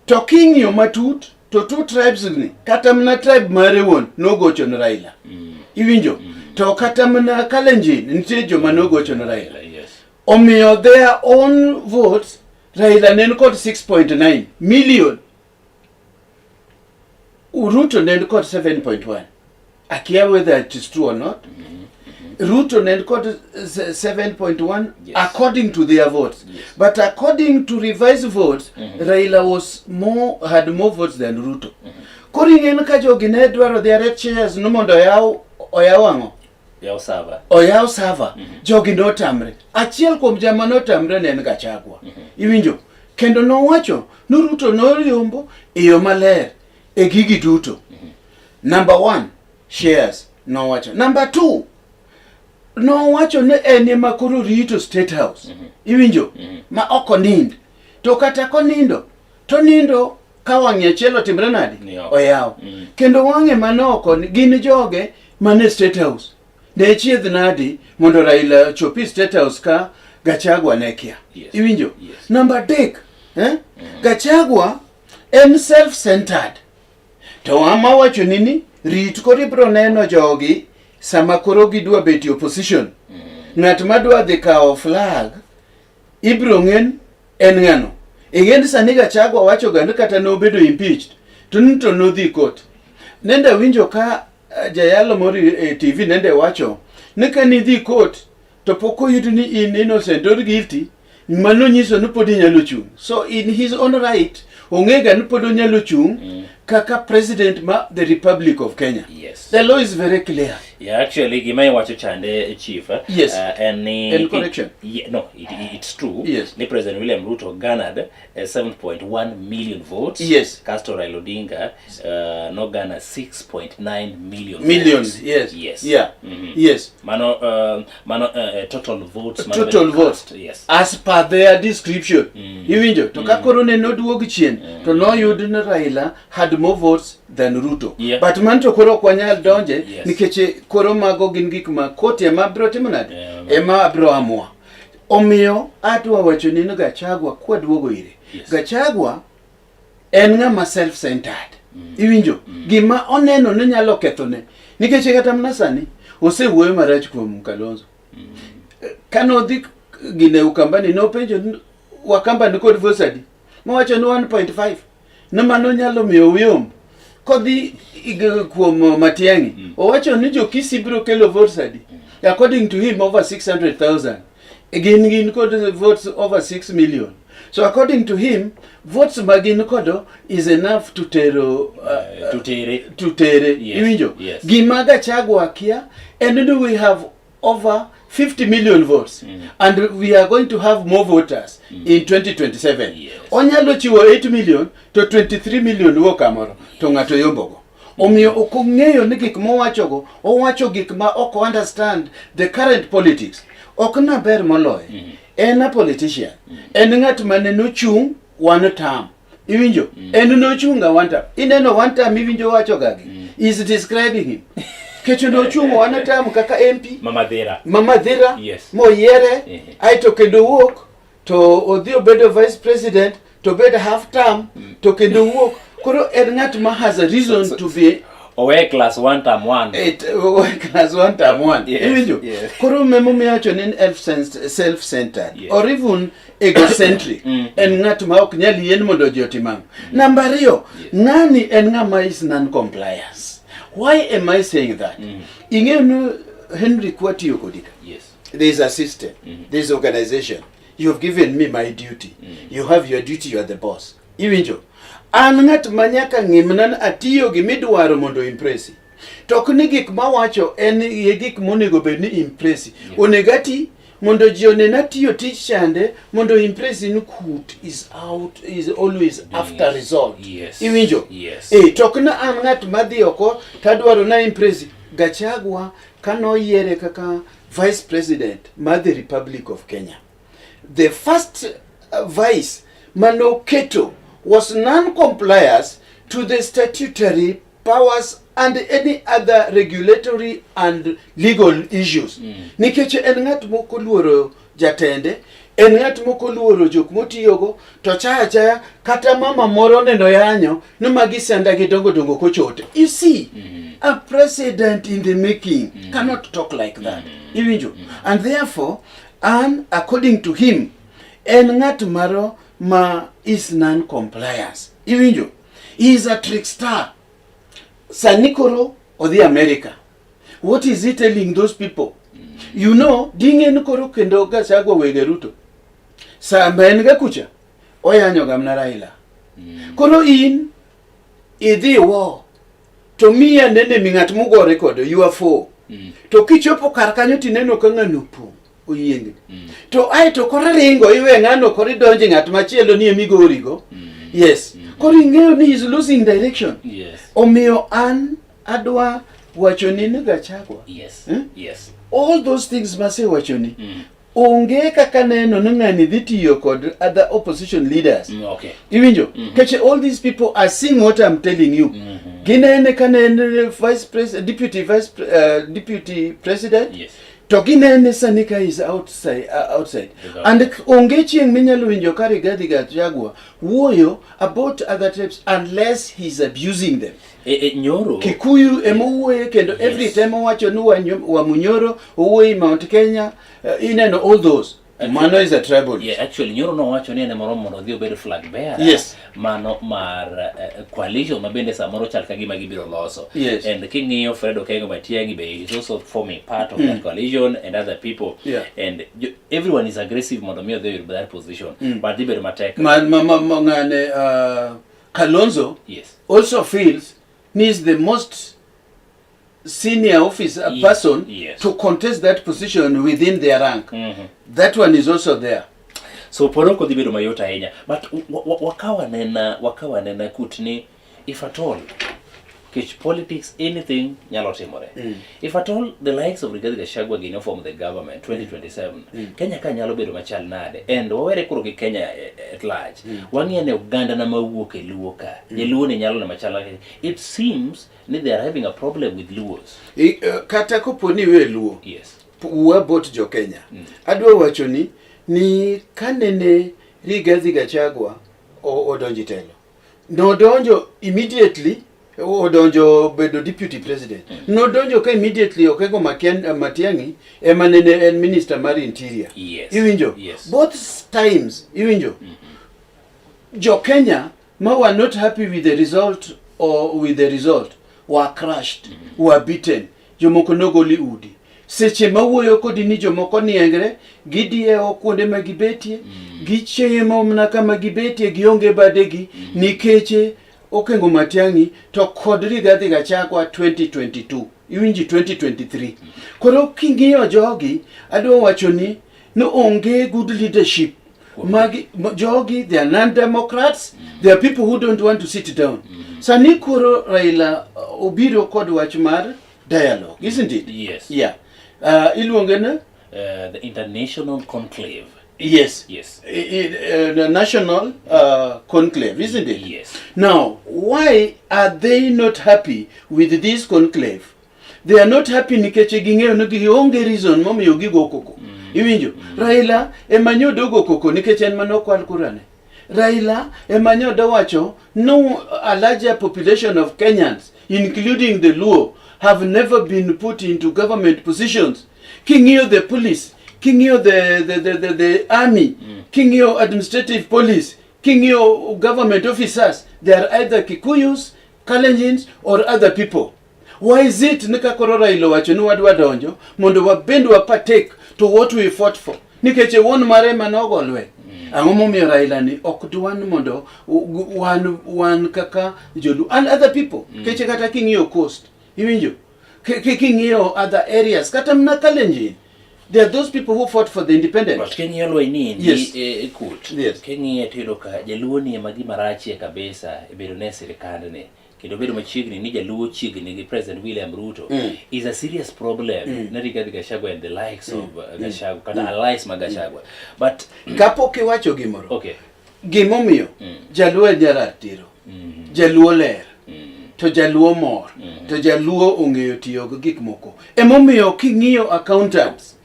to king'iyo matut to two tribes ni kata mana tribe mare wuon nogocho ne Raila iwinjo to kata mana Kalenjin nitie joma nogocho ne Raila Yes. omiyo their own votes Raila ne en kod 6.9 million Ruto ne en kod 7.1 akia whether it is true or not Ruto ne en kod 7.1 Yes. according to their votes Yes. but according to revised votes Raila was more had more votes than Ruto koro ing'en ka jogi ne dwaro their red shares no mondo oyaw oyaw ang'o Yaw sava. oyaw sava jogi notamre achiel kuom jama notamre ne en Gachagua iwinjo kendo nowacho ni Ruto noyombo e yo maler e gigi duto number one shares nowacho number two nowacho ni en ema koro rito state house iwinjo ma ok onind to kata konindo to nindo ka wang'e achiel otimre nade Ni oko. oyaw kendo wang'e mane oko ni gin joge mane state house ne chiedh nadi mondo Raila ochopi state house ka Gachagua ne kia Yes. iwinjo Yes. namba adek eh? Gachagua en self centered to ama wacho ni ni rit koro ibiro neno jogi sama koro gidwa bet e opposition ng'at madwa dhi kawo flag ibiro ng'en en ng'ano ing'en sani Gachagua wacho ga ni kata nobedo impeached to ni to nodhi court nende winjo ka jayalo moro e TV nende wacho ni ka nidhi court to pok oyud ni in innocent or guilty mano nyiso ni pod inyalo chung so in his own right ong'e ga ni pod onyalo chung kaka president ma the Republic of Kenya Yes. the law is very clear Yeah, actually gima iwacho chande chief Yes. en ni En correction. Yeah, no, it's true. Yes. Ni President William Ruto garnered 7.1 million votes. Yes. Kasto Raila Odinga no garner 6.9 million million votes. yes Yes. yeah yes Mano mano total votes mano total bende votes cast, Yes. as per their description iwinjo to ka koro ne noduog chien to noyud ni Raila had more votes than Ruto Yeah. but man to koro ok wanyal donje Yes. nikech koro mago gin gik ma court ema biro timo nade Yeah. ema biro amua omiyo adwa wacho ni Gachagua kwaduogo ire Yes. Gachagua en ng'ama self centered iwinjo gima oneno ni nyalo kethone nikech kata mana sani Osewuoyo marach kuom Kalonzo. Kane odhi gine Ukambani nopenjo ni Wakamba ni kod votes adi? Mowacho ni 1.5. Ni mano nyalo miyo uyomb. Kodhi kuom Matiang'i, owacho ni jo Kisii biro kelo votes adi? According to him over 600,000. Gin kod votes over 6 million. So according to him, votes ma gin kodo is enough to tero To tere. To tere. Yes, Iwinjo? yes. Gima Gachagua kia en ni we have over 50 million votes and we are going to have more voters in 2027. Onyalo chiwo 8 million to 23 million wuok kamoro to ng'ato yombogo. Omiyo ok ong'eyo ni gik mowachogo, owacho gik ma ok understand the current politics. Ok na ber moloyo. En a politician. En ng'at mane nochung' one term. Iwinjo? En nochung' a one term. Ineno one term iwinjo wacho gagi. Is describing him. Kecho nochung' one term kaka MP. Mama Dhira. Mama Dhira. Yes. Moyiere. Ehe. Aeto kendo wuok to odhi obedo vice president to bed half term to kendo wuok. Koro en ng'at ma has a reason to be Owe class 1 term 1. It, class 1 term 1. Yes, Iwinjo? yes. Koro emomiyo awacho ni en self-centered or even egocentric. En ng'at ma ok nyal yien mondo ji otim ang'o. Namba ariyo, ng'ani en ng'ama is non-compliance. Why am I saying that? Ing'eyo ni Henry kwatiyo kodi ka. Yes. There is a system. There is organization. You have given me my duty. You have your duty, you are the boss. Iwinjo? An ng'at ma nyaka ng'imna ni atiyo gimidwaro mondo impresi. To ok ni gik mawacho en ye gik monego bed ni impresi. Onego ati mondo ji onen atiyo tich chande mondo impresi ni kut is out is always after result. Yes. Iwinjo? Yes. Eh, to ok na an ng'at madhi oko tadwaro na impresi. Gachagua kanoyiere kaka vice president mar the Republic of Kenya. The first vice manoketo was non-compliance to the statutory powers and any other regulatory and legal issues. Nikech en ng'at mok oluoro jatende, en ng'at mok oluoro jok motiyogo, to chaya chaya kata mama moro neno yanyo ni magi senda gi dongo dongo kochote. You see, a president in the making cannot talk like that. Iwinjo? And therefore, and according to him, en ng'at maro ma is non-compliance. Iwinjo? He is a trickster. Sani koro odhi America. What is he telling those people? You know, ding'e ni koro kendo Gachagua wege Ruto. Sama en ga kucha, oyanyo ga mana Raila. Koro in idhi wo to miya nene mi ng'at mugore kodo you are four. To kichopo kar kanyo tineno ka ng'ano opong' oyiengni. To ae to koro ringo iwe ng'ano koro idonje ng'at machielo ni emigorigo. Yes. Koro ing'eyo ni is losing direction. Yes. Omiyo an adwa wachoni ni Gachagua. Yes. Eh? Yes. All those things masewachoni. Onge kaka neno ni ng'ani dhi tiyo kod other opposition leaders. Okay. Iwinjo? Keche all these people are seeing what I'm telling you. Ginene ka ne en vice president, deputy vice deputy president. Yes. To ginene sani ka is outside, outside. And onge chieng' minyalo winjo ka Rigathi Gachagua wuoyo about other tribes unless he's abusing them. Nyoro. Kikuyu ema owuoye kendo every time owacho ni Wamunyoro owuoyo Mount Kenya, ineno all those. Mano is a tribal. Yeah, actually Nyoro nowacho ni en ema oromo mondo odhi obed flag bearer. Yes. Mano mar coalition ma bende samoro chal ka gima gibiro loso. Yes. And king'iyo Fred Okengo Matiang'i be is also forming part of that coalition and other people. Yeah. And everyone is aggressive mondo mi odhi oyud that position. But dhi bedo matek. Ma ng'ane Kalonzo Yes. also feels he is the most senior officer Yes, person yes. to contest that position within their rank. That one is also there. So pod ok odhi bedo mayot ahinya. But wakawa nena kut ni if at all kech politics anything nyalo timore. If at all the likes of Rigathi Gachagua gino form the government 2027, Kenya ka nyalo bedo machal nade? And wawere koro gi Kenya at large. Wang'iyo ne oganda na mawuok e Luo ka. Jaluo ni nyalo ne machal nade? It seems ni they are having a problem with Luos. Kata kopo ni iwe Luo. Yes. Wuo about jo Kenya. Adwa wacho ni kanene Rigathi Gachagua odonjo telo. Nodonjo immediately. odonjo bedo deputy president. Nodonjo ka immediately Okengo Matiang'i ema nene en minister mar interior. Iwinjo? Yes. Both times, iwinjo? Jo Kenya ma were not happy with the result or with the result were crushed, were beaten. Jomoko nogoli udi. Seche ma wuoyo kodi ni jomoko niengre, gidiewo kuonde ma gibetie, gichiemo mana kama gibetie, gionge badegi, nikech Okengo Matiang'i to kod Rigathi Gachagua 2022, iwinji 2023. Koro king'iyo jogi, adwa wacho ni no onge good leadership. Magi, jogi, they are non-democrats, they are people who don't want to sit down. Sani koro Raila obiro kod wach mar dialogue, isn't it? Yes. Yeah. Iluonge ni? The International Conclave. Yes. Yes. The National Conclave, isn't it? Yes. Now, why are they not happy with this conclave? They are not happy nikech ging'eyo ni gionge reason momiyo gigo koko. Iwinjo? Raila ema nyodo go koko nikech en mane okwal kurane. Raila ema nyodo wacho no, a larger population of Kenyans, including the Luo, have never been put into government positions. King'iyo the police, king'iyo the army, king'iyo administrative police, king'iyo government officers, they are either Kikuyus, Kalenjins or other people. Why is it ni ka koro Raila owacho ni wadwa donjo mondo wabend wa partake to what we fought for? Nikech e wuon mare ema nogo lweny. Ang'o momiyo Raila ni ok dwa ni mondo wan kaka Joluo and other people? Keche kata king'iyo coast, iwinjo? King'iyo other areas, kata mana Kalenjin, there are those people who fought for the independence. But king'iyo lweny ni endi, Yes. e court. Yes. King'iye to iyudo ka Jaluo ni ema gima rachie kabisa e bedo ne sirikandni. Kendo bedo machiegni ni Jaluo chiegni gi President William Ruto is a serious problem ne Rigathi Gachagua and the likes of Gachagua, kata allies mag Gachagua. But kapok iwacho gimoro, Okay. gimomiyo Jaluo en jaratiro, Jaluo ler, to Jaluo mor, to Jaluo ong'eyo tiyo gi gik moko. Emomiyo king'iyo accountants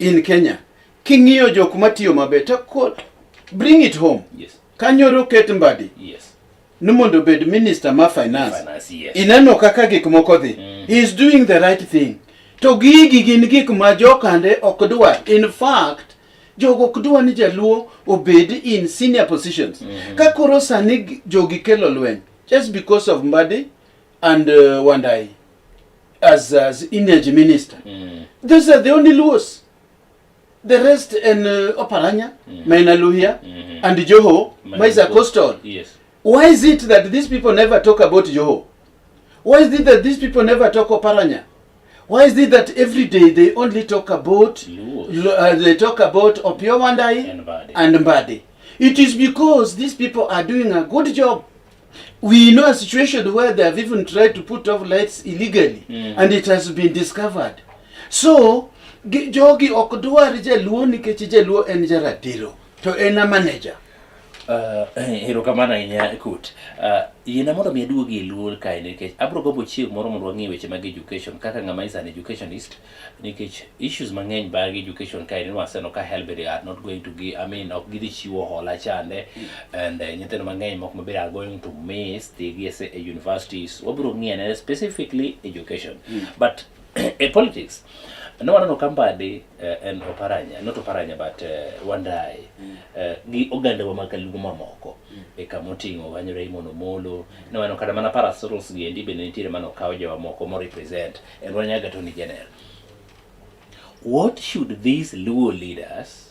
in Kenya, king'iyo jok matiyo maber, to bring it home. Yes. Kanyoro ket Mbadi. Yes. Ni mondo obed minister ma finance. Finance, yes. Ineno kaka gik moko dhi. He is doing the right thing. To gigi gin gik ma jokande ok dwar. In fact, jogo ok dwar ni Jaluo obed in senior positions. Ka koro sani jogi kelo lweny just because of Mbadi and Wandayi as energy minister. Those are the only Luos. The rest in Oparanya, Maina Luhya, and Joho, Maisa Coastal. Yes. Why is it that these people never talk about Joho? Why is it that these people never talk Oparanya? Why is it that every day they only talk about Luos. They talk about Opiyo Wandayi and Mbadi. and Mbadi? It is because these people are doing a good job. We know a situation where they have even tried to put off lights illegally, and it has been discovered. So, jogi ok dwar Jaluo nikech Jaluo en jaratiro, to en a manager. Erokamano ahinya Kut. Yiena mondo mi aduogi e luor kae nikech abiro gombo chieng' moro mondo wang'i weche mag education kaka ng'ama is an educationist, nikech issues mang'eny mag education kae ni waseneno ka HELB they are not going to give, I mean, ok gidhi chiwo hola chande, and nyithindo mang'eny moko maber are going to miss dhi gi e universities. Wabiro ng'iyo ane specifically education. But e politics, ne waneno ka Mbadi en Oparanya, not Oparanya but Wandayi, gi oganda wa mag Luo mamoko e kama oting'o kanyo Raymond Omolo, ne waneno kata mana parastatal gi endi bende nitiere mane okaw jowa moko mo represent en Wanyaga Attorney General. What should these Luo leaders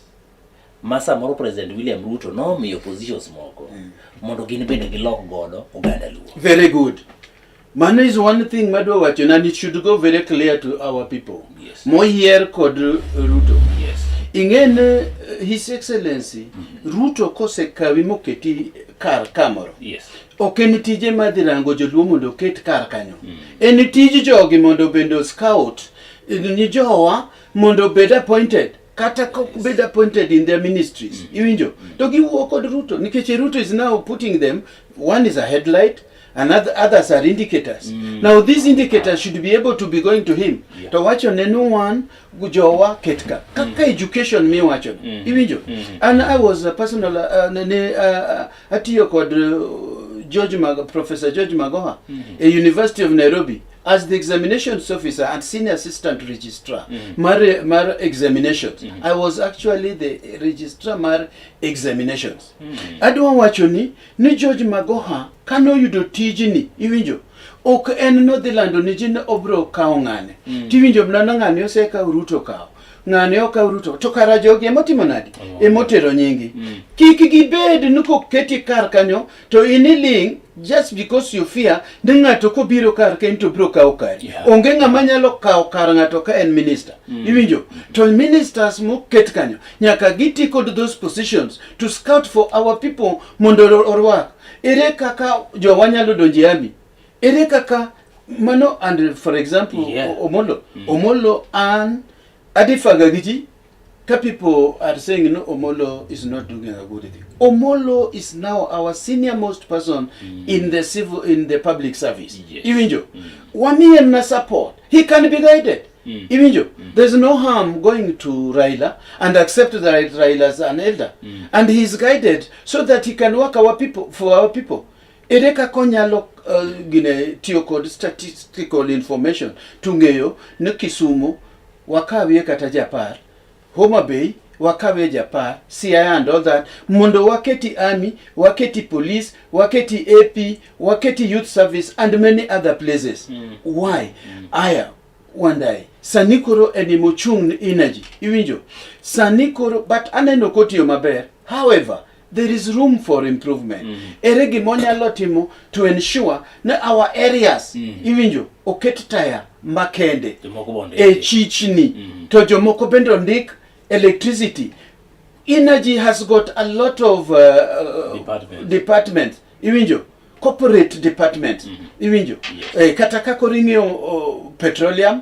ma samoro President William Ruto nomiyo positions moko mondo gin bende gilok godo oganda Luo? Very good. Mano is one thing madwa wacho, and it should go very clear to our people. Yes. Moyier kod Ruto. Yes. Ing'e ni His Excellency Ruto kosekawi moketi kar kamoro. Yes. Ok en tije madhi rango joluo mondo oket kar kanyo. En tij jogi mondo bende scout ni jowa mondo obed appointed. Kata kok bed appointed in their ministries. Iwinjo? To giwuo kod Ruto nikech Ruto is now putting them, one is a headlight, and others are indicators. Now these indicators should be able to be going to him. Yeah. To wacho ne no one jowa ketka. Kaka education mi wacho. Iwinjo? And I was a personal, ne, atiyo kod George Mag Professor George Magoha e University of Nairobi as the examinations officer and senior assistant registrar mar examinations. I was actually the registrar mar examinations. Adwa wacho ni George Magoha kanoyudo tijni, iwinjo, ok en nodhi lando ni ji ni obro kawo ng'ane. Tiwinjo mana ng'ane osekawo Ruto kawo. Ng'ane okaw Ruto to kara jogi emotimo nadi? Emotero nyingi. Kik gibed ni koketi kar kanyo to in iling just because you fear ni ng'ato kobiro kar kae to biro kawo kari. Onge ng'ama nyalo kawo kar ng'ato ka en minister. Iwinjo? To ministers moket kanyo nyaka giti kod those positions to scout for our people mondo orwak. Ere kaka jowa nyalo donjo e army? Ere kaka mano and for example Omolo Omolo an adifaga gi ji ka people are saying no Omolo is not doing a good thing. Omolo is now our senior most person in the civil in the public service. Iwinjo? Wamiye na support. He can be guided. Iwinjo? There's no harm going to Raila and accept that Raila as an elder. And he's guided so that he can work our people for our people. Ere kaka onyalo gine tiyo kod statistical information to ng'eyo ni Kisumu wakawie kata japar, Homa Bay wakawie japar, Siaya and all that, mondo waketi army, waketi police, waketi AP, waketi youth service and many other places. Why? Aya, Wandai, sani koro en emochung' ne energy, iwinjo? Sani koro, but aneno kotiyo maber. However, there is room for improvement. Ere gima onyalo timo to ensure ni our areas, iwinjo, oket taya makende Jomoko bonde. e chichni to jomoko bende ondik electricity. Energy has got a lot of Departments. departments, iwinjo, corporate departments, iwinjo, kata ka koro ing'iyo petroleum,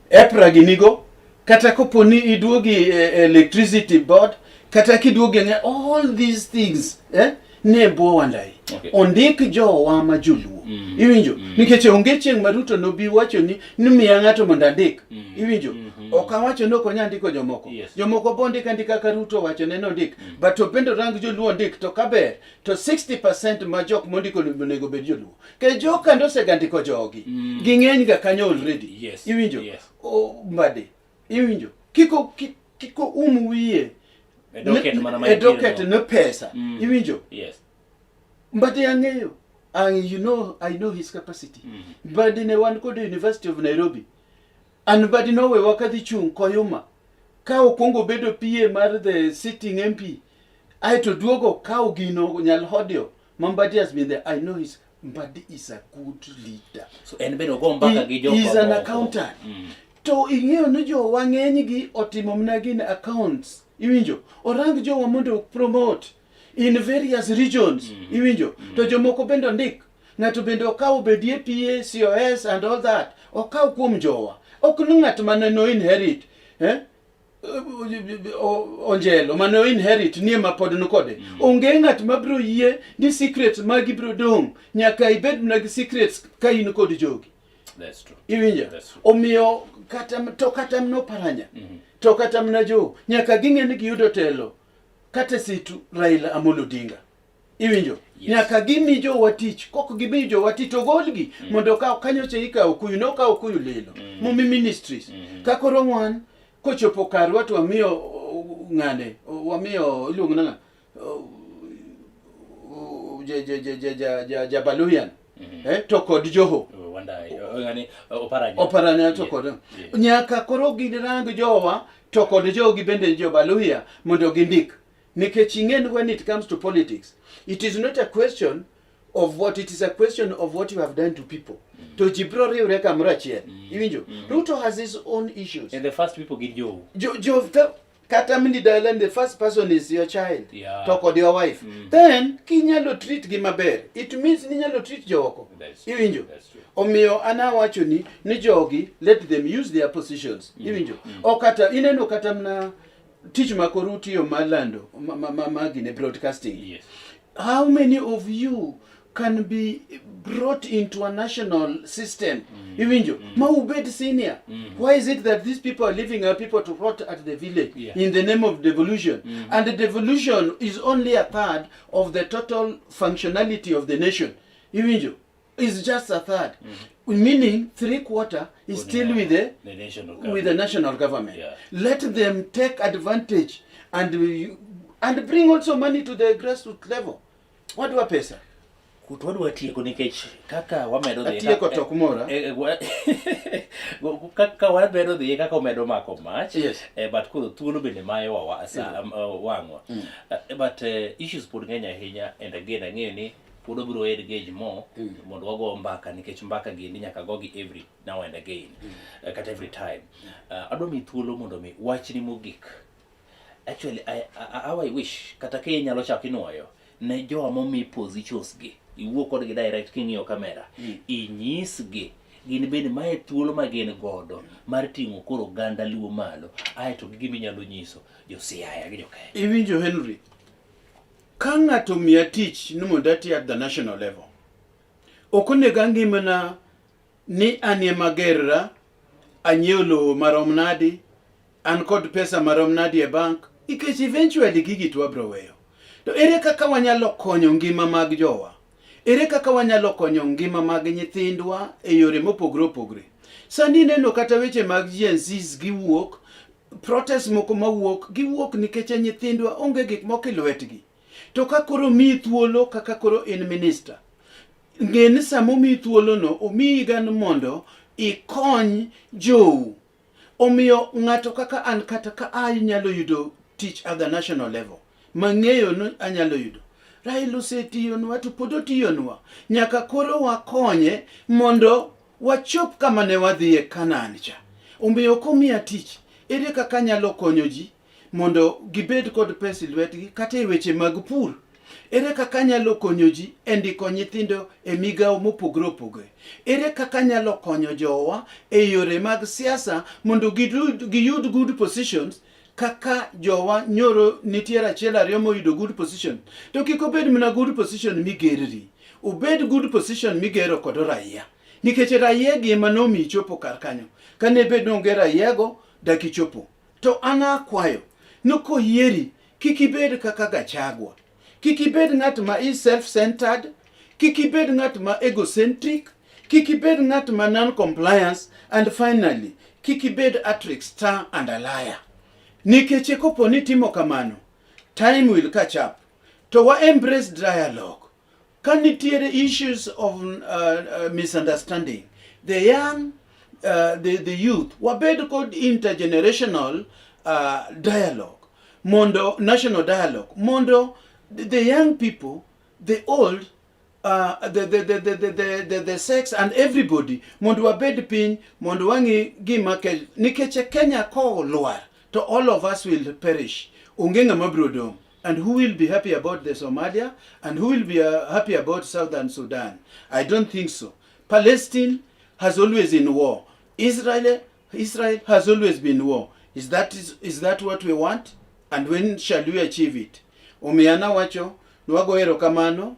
EPRA ginigo, kata kopo ni iduogi electricity board, kata kiduogi all these things ne bwo Wandai. Ondik jowa ma joluo, iwinjo, nikech onge chieng' ma Ruto nobi wacho ni miya ng'ato mondo andik, iwinjo. Ok awacho ni ok onyal ndiko jomoko. Jomoko bo ndik andika ka Ruto owacho ne nondik, but to bende rang joluo ondik to kaber to 60% ma jok mondiko onego bed joluo. Ke joka ndo osega ndiko jogi. Ging'eny ga kanyo already. Iwinjo? O, Mbadi. Iwinjo? Kiko wiye. E docket mana ma E intiere docket no. ne pesa. Iwinjo? Yes. Mbadi ang'eyo. I know his capacity. Mbadi ne wan kod University of Nairobi. An Mbadi nowewa kadhi chung' Koyuma. Ka okwongo bedo PA mar the sitting MP. Aeto duogo kawo gino nyal hodio. Ma Mbadi has been there. I know his Mbadi is a good leader. So en bende ogo mbaka gi jok He is an mamoko. accountant. To ing'eyo ni jowa ng'eny gi otimo mana gin accounts. Iwinjo? Orang jowa mondo promote in various regions. Iwinjo? To jomoko bende ondik. Ng'ato bende okaw obedie PA, COS and all that. Okaw kuom jowa. Ok ni ng'at mane no inherit. Eh? Onjelo mane o inherit nie ma pod nikode. Onge ng'at mabiro yie ni secrets magi biro dong'. Nyaka ibed mana gi secrets ka in kod jogi. That's true. Iwinjo? That's true. Omiyo kata to kata mno paranya. To kata mna jo nyaka ging'e ni giyudo telo courtesy to Raila Amolo Odinga. Iwinjo? Nyaka gimi jowa tich, kok gimi jowa tich to golgi mondo okaw kanyocha ikawo kuyu nokawo kuyu lilo momi ministries. Ka koro wan kochopo karwa to wamiyo ng'ane wamiyo iluongo nang'a ja Baluyan to kod Joho Wandai. Ng'ani Oparanya. Oparanya to kod nyaka koro girang jowa to kod jogi bende jo Baluya mondo gindik nikech ing'e ni when it comes to politics it is not a question of what it is a question of what you have done to people. To ji biro riwre kamoro achiel. Iwinjo? Ruto has his own issues. And the first people gin jou. Jo kata mini dala the first person is your child. To kod your wife. Then kinyalo treat gi maber, it means ni inyalo treat jooko. Iwinjo? Omiyo an awacho ni jogi let them use their positions. Iwinjo? O kata ineno kata mna tich ma koro utiyo mar lando ma gine broadcasting. Yes. How many of you can be brought into a national system iwinjo ma ubed senior why is it that these people are leaving our people to rot at the village in the name of devolution and the devolution is only a third of the total functionality of the nation iwinjo is just a third meaning 3/4 is still with the The national with the national government. Yeah. Let them take advantage and and bring also money to the grassroots level. Wadwa pesa. Kut wadwa tieko nikech kaka wamedo dhi Atieko to ok mora. Kaka wamedo dhi kaka omedo mako mach Yes. but koro thuolo bende mayowa wang'wa. But issues pod ng'eny ahinya and again ang'eyo ni pod wabiro engage more mondo wago mbaka nikech mbaka giendi nyaka gogi every now and again kata every time. Adwa miyi thuolo mondo mi wachni mogik. Actually, how I wish kata ka inyalo chako inuoyo ne jowa momi positions gi iwuo kodgi direct king'iyo kamera inyisgi gin bende mae thuolo ma gin godo mar ting'o koro oganda luo malo aeto gi gima inyalo nyiso jo Siaya gi jo Kenya. Iwinjo Henry, ka ng'ato omiya tich ni mondo ati at the national level, ok onego ang'i mana ni an ema agerra, anyiewo lowo marom nadi, an kod pesa marom nadi e bank, nikech eventually gigi to wabro weyo. To ere kaka wanyalo konyo ngima mag jowa? Ere kaka wanyalo konyo ngima mag nyithindwa e yore mopogore opogore? Sani ineno kata weche mag Gen Zs giwuok, protest moko mawuok, giwuok nikech nyithindwa onge gik moko e lwetgi. To ka koro miyi thuolo kaka koro in minister, ng'e ni sama omiyi thuolono, omiyi ga ni mondo ikony jou. Omiyo ng'ato kaka an kata ka anyalo yudo tich at the national level, mang'eyo ni anyalo yudo. Raila osetiyonwa to pod otiyonwa. Nyaka koro wakonye mondo wachop kama ne wadhiye Canaan cha. Omiyo komiya tich, ere kaka anyalo konyo ji mondo gibed kod pesa e lwetgi kata e weche mag pur? Ere kaka anyalo konyo ji e ndiko nyithindo e migawo mopogore opogore? Ere kaka anyalo konyo jowa e yore mag siasa mondo giyud good positions kaka jowa nyoro nitiere achiel ariyo moyudo good position? To kik obed mana good position migerri, obed good position migero kod raia. Nikech raia gi ema nomiyi chopo kar kanyo. Kane bed ni onge raia go, dak ichopo. To an akwayo ni koyieri kik ibed kaka Gachagua. Kik ibed ng'at ma is self-centered, kik ibed ng'at ma egocentric, kik ibed ng'at ma non-compliance, and finally, kik ibed a trickster and a liar. Nikech kopo ni timo kamano, time will catch up. To wa embrace dialogue. Ka nitiere issues of misunderstanding, the young, the youth, wabed kod intergenerational dialogue, mondo national dialogue, mondo the young people, the old, the sex and everybody, mondo wabed piny, mondo wang'i gima nikech Kenya kolwar, to all of us will perish. Onge ng'ama biro dong'. And who will be happy about the Somalia? And who will be happy about Southern Sudan? I don't think so. Palestine has always been war. Israel has always been war. Is that what we want? And when shall we achieve it? Omiyo an awacho ni wago erokamano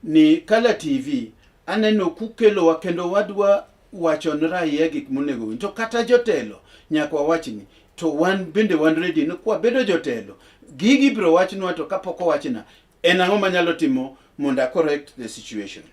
ni Kala TV aneno kukelowa kendo wadwa wacho ne raia gik monego winj. To kata jotelo nyaka wawachni to wan bende wan ready ni kwabedo jotelo gigi ibiro wachnwa to kapok owachna en ang'o manyalo timo mondo a correct the situation.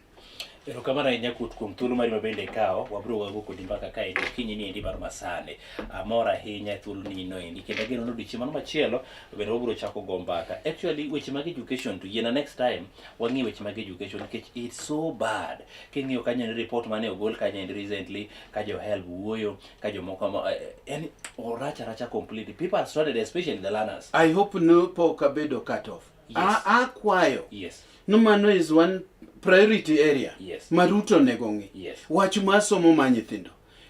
Erokamano ahinya Kut kuom thuolo mari mabende ikawo, wabiro wago kodi mbaka kaendi okinyi ni endi mar masani. Amor ahinya e thuolo ni no endi kendo ageno ni odiochieng' mano machielo bende wabiro chako go mbaka. Actually weche mag education to yiena next time wang'i weche mag education nikech it's so bad. King'iyo kanyo en report mane ogol kanyo endi recently ka jo HELB wuoyo ka jomoko yani orach aracha completely. People are stranded, especially the learners. I hope no pok abedo cut off. Yes. Akwayo. Yes. No mano is one priority area. Yes. Ma Ruto onego ng'i. Yes. Wach mar somo mar nyithindo.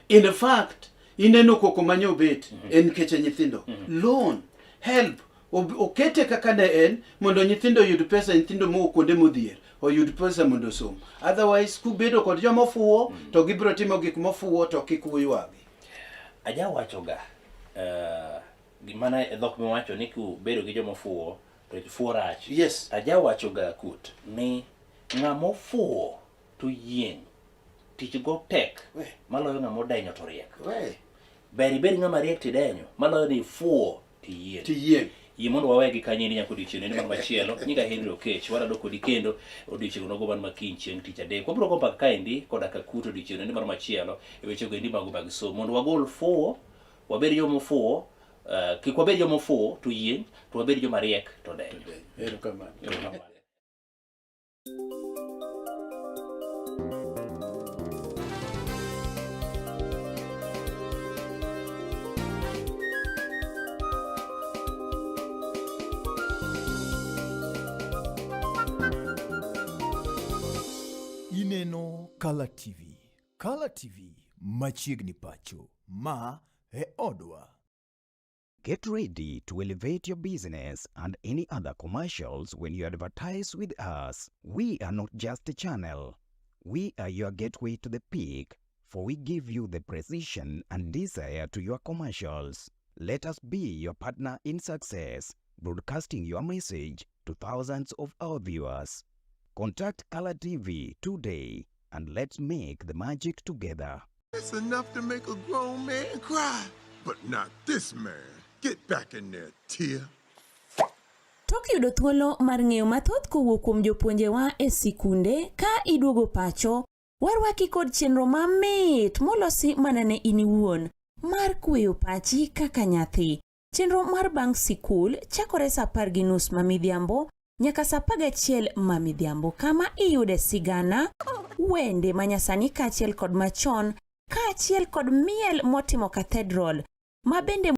In fact, ineno koko manye obet en nikech nyithindo. Loan, help, okete kaka ne en mondo nyithindo oyud pesa, nyithindo mowuok kuonde modhier oyud pesa mondo osom. Otherwise, kubedo kod joma ofuwo to gibiro timo gik mofuwo to kik uywagi. Ajawachoga, gimana e dhok miwacho ni kubedo gi joma ofuwo to fuwo rach. Yes. Ajawachoga Kut ni Ng'ama ofuwo to yieng' tich go tek maloyo ng'ama odenyo to riek. Ber ibed ng'ama riek tidenyo maloyo ni ifuwo tiyieng'. Tiyieng'. Yie mondo wawe gi kanyo nyaka odiochieng' nende mar machielo. Nyinga Henry Okech, warado kodi kendo odiochieng' nogo man makiny chieng' tich adek. Wabiro go mbaka kaendi koda ka kuto odiochieng' nende mar machielo e weche go endi mago mag somo mondo wagol fuwo, wabed joma ofuwo, kik wabed joma ofuwo to yieng' to wabed joma riek to denyo. Erokamano. Erokamano. Ineno Kala TV. Kala TV machiegni pacho. Ma e odwa. Get ready to elevate your business and any other commercials when you advertise with us. We are not just a channel. We are your gateway to the peak, for we give you the precision and desire to your commercials. Let us be your partner in success, broadcasting your message to thousands of our viewers. Contact Color TV today and let's make the magic together. It's enough to make a grown man cry, but not this man. Get back in there, Tia. Tok yudo thuolo mar ng'eyo mathoth kowuok kuom jopuonjewa e sikunde ka iduogo pacho, warwaki kod chenro mamit molosi mana ne in iwuon mar kweyo pachi kaka nyathi. Chenro mar bang' sikul chakore sa 10:30 ma midhiambo nyaka sa 11 ma midhiambo kama iyude sigana, wende manyasani kaachiel kod machon kaachiel kod miel motimo cathedral ma bende.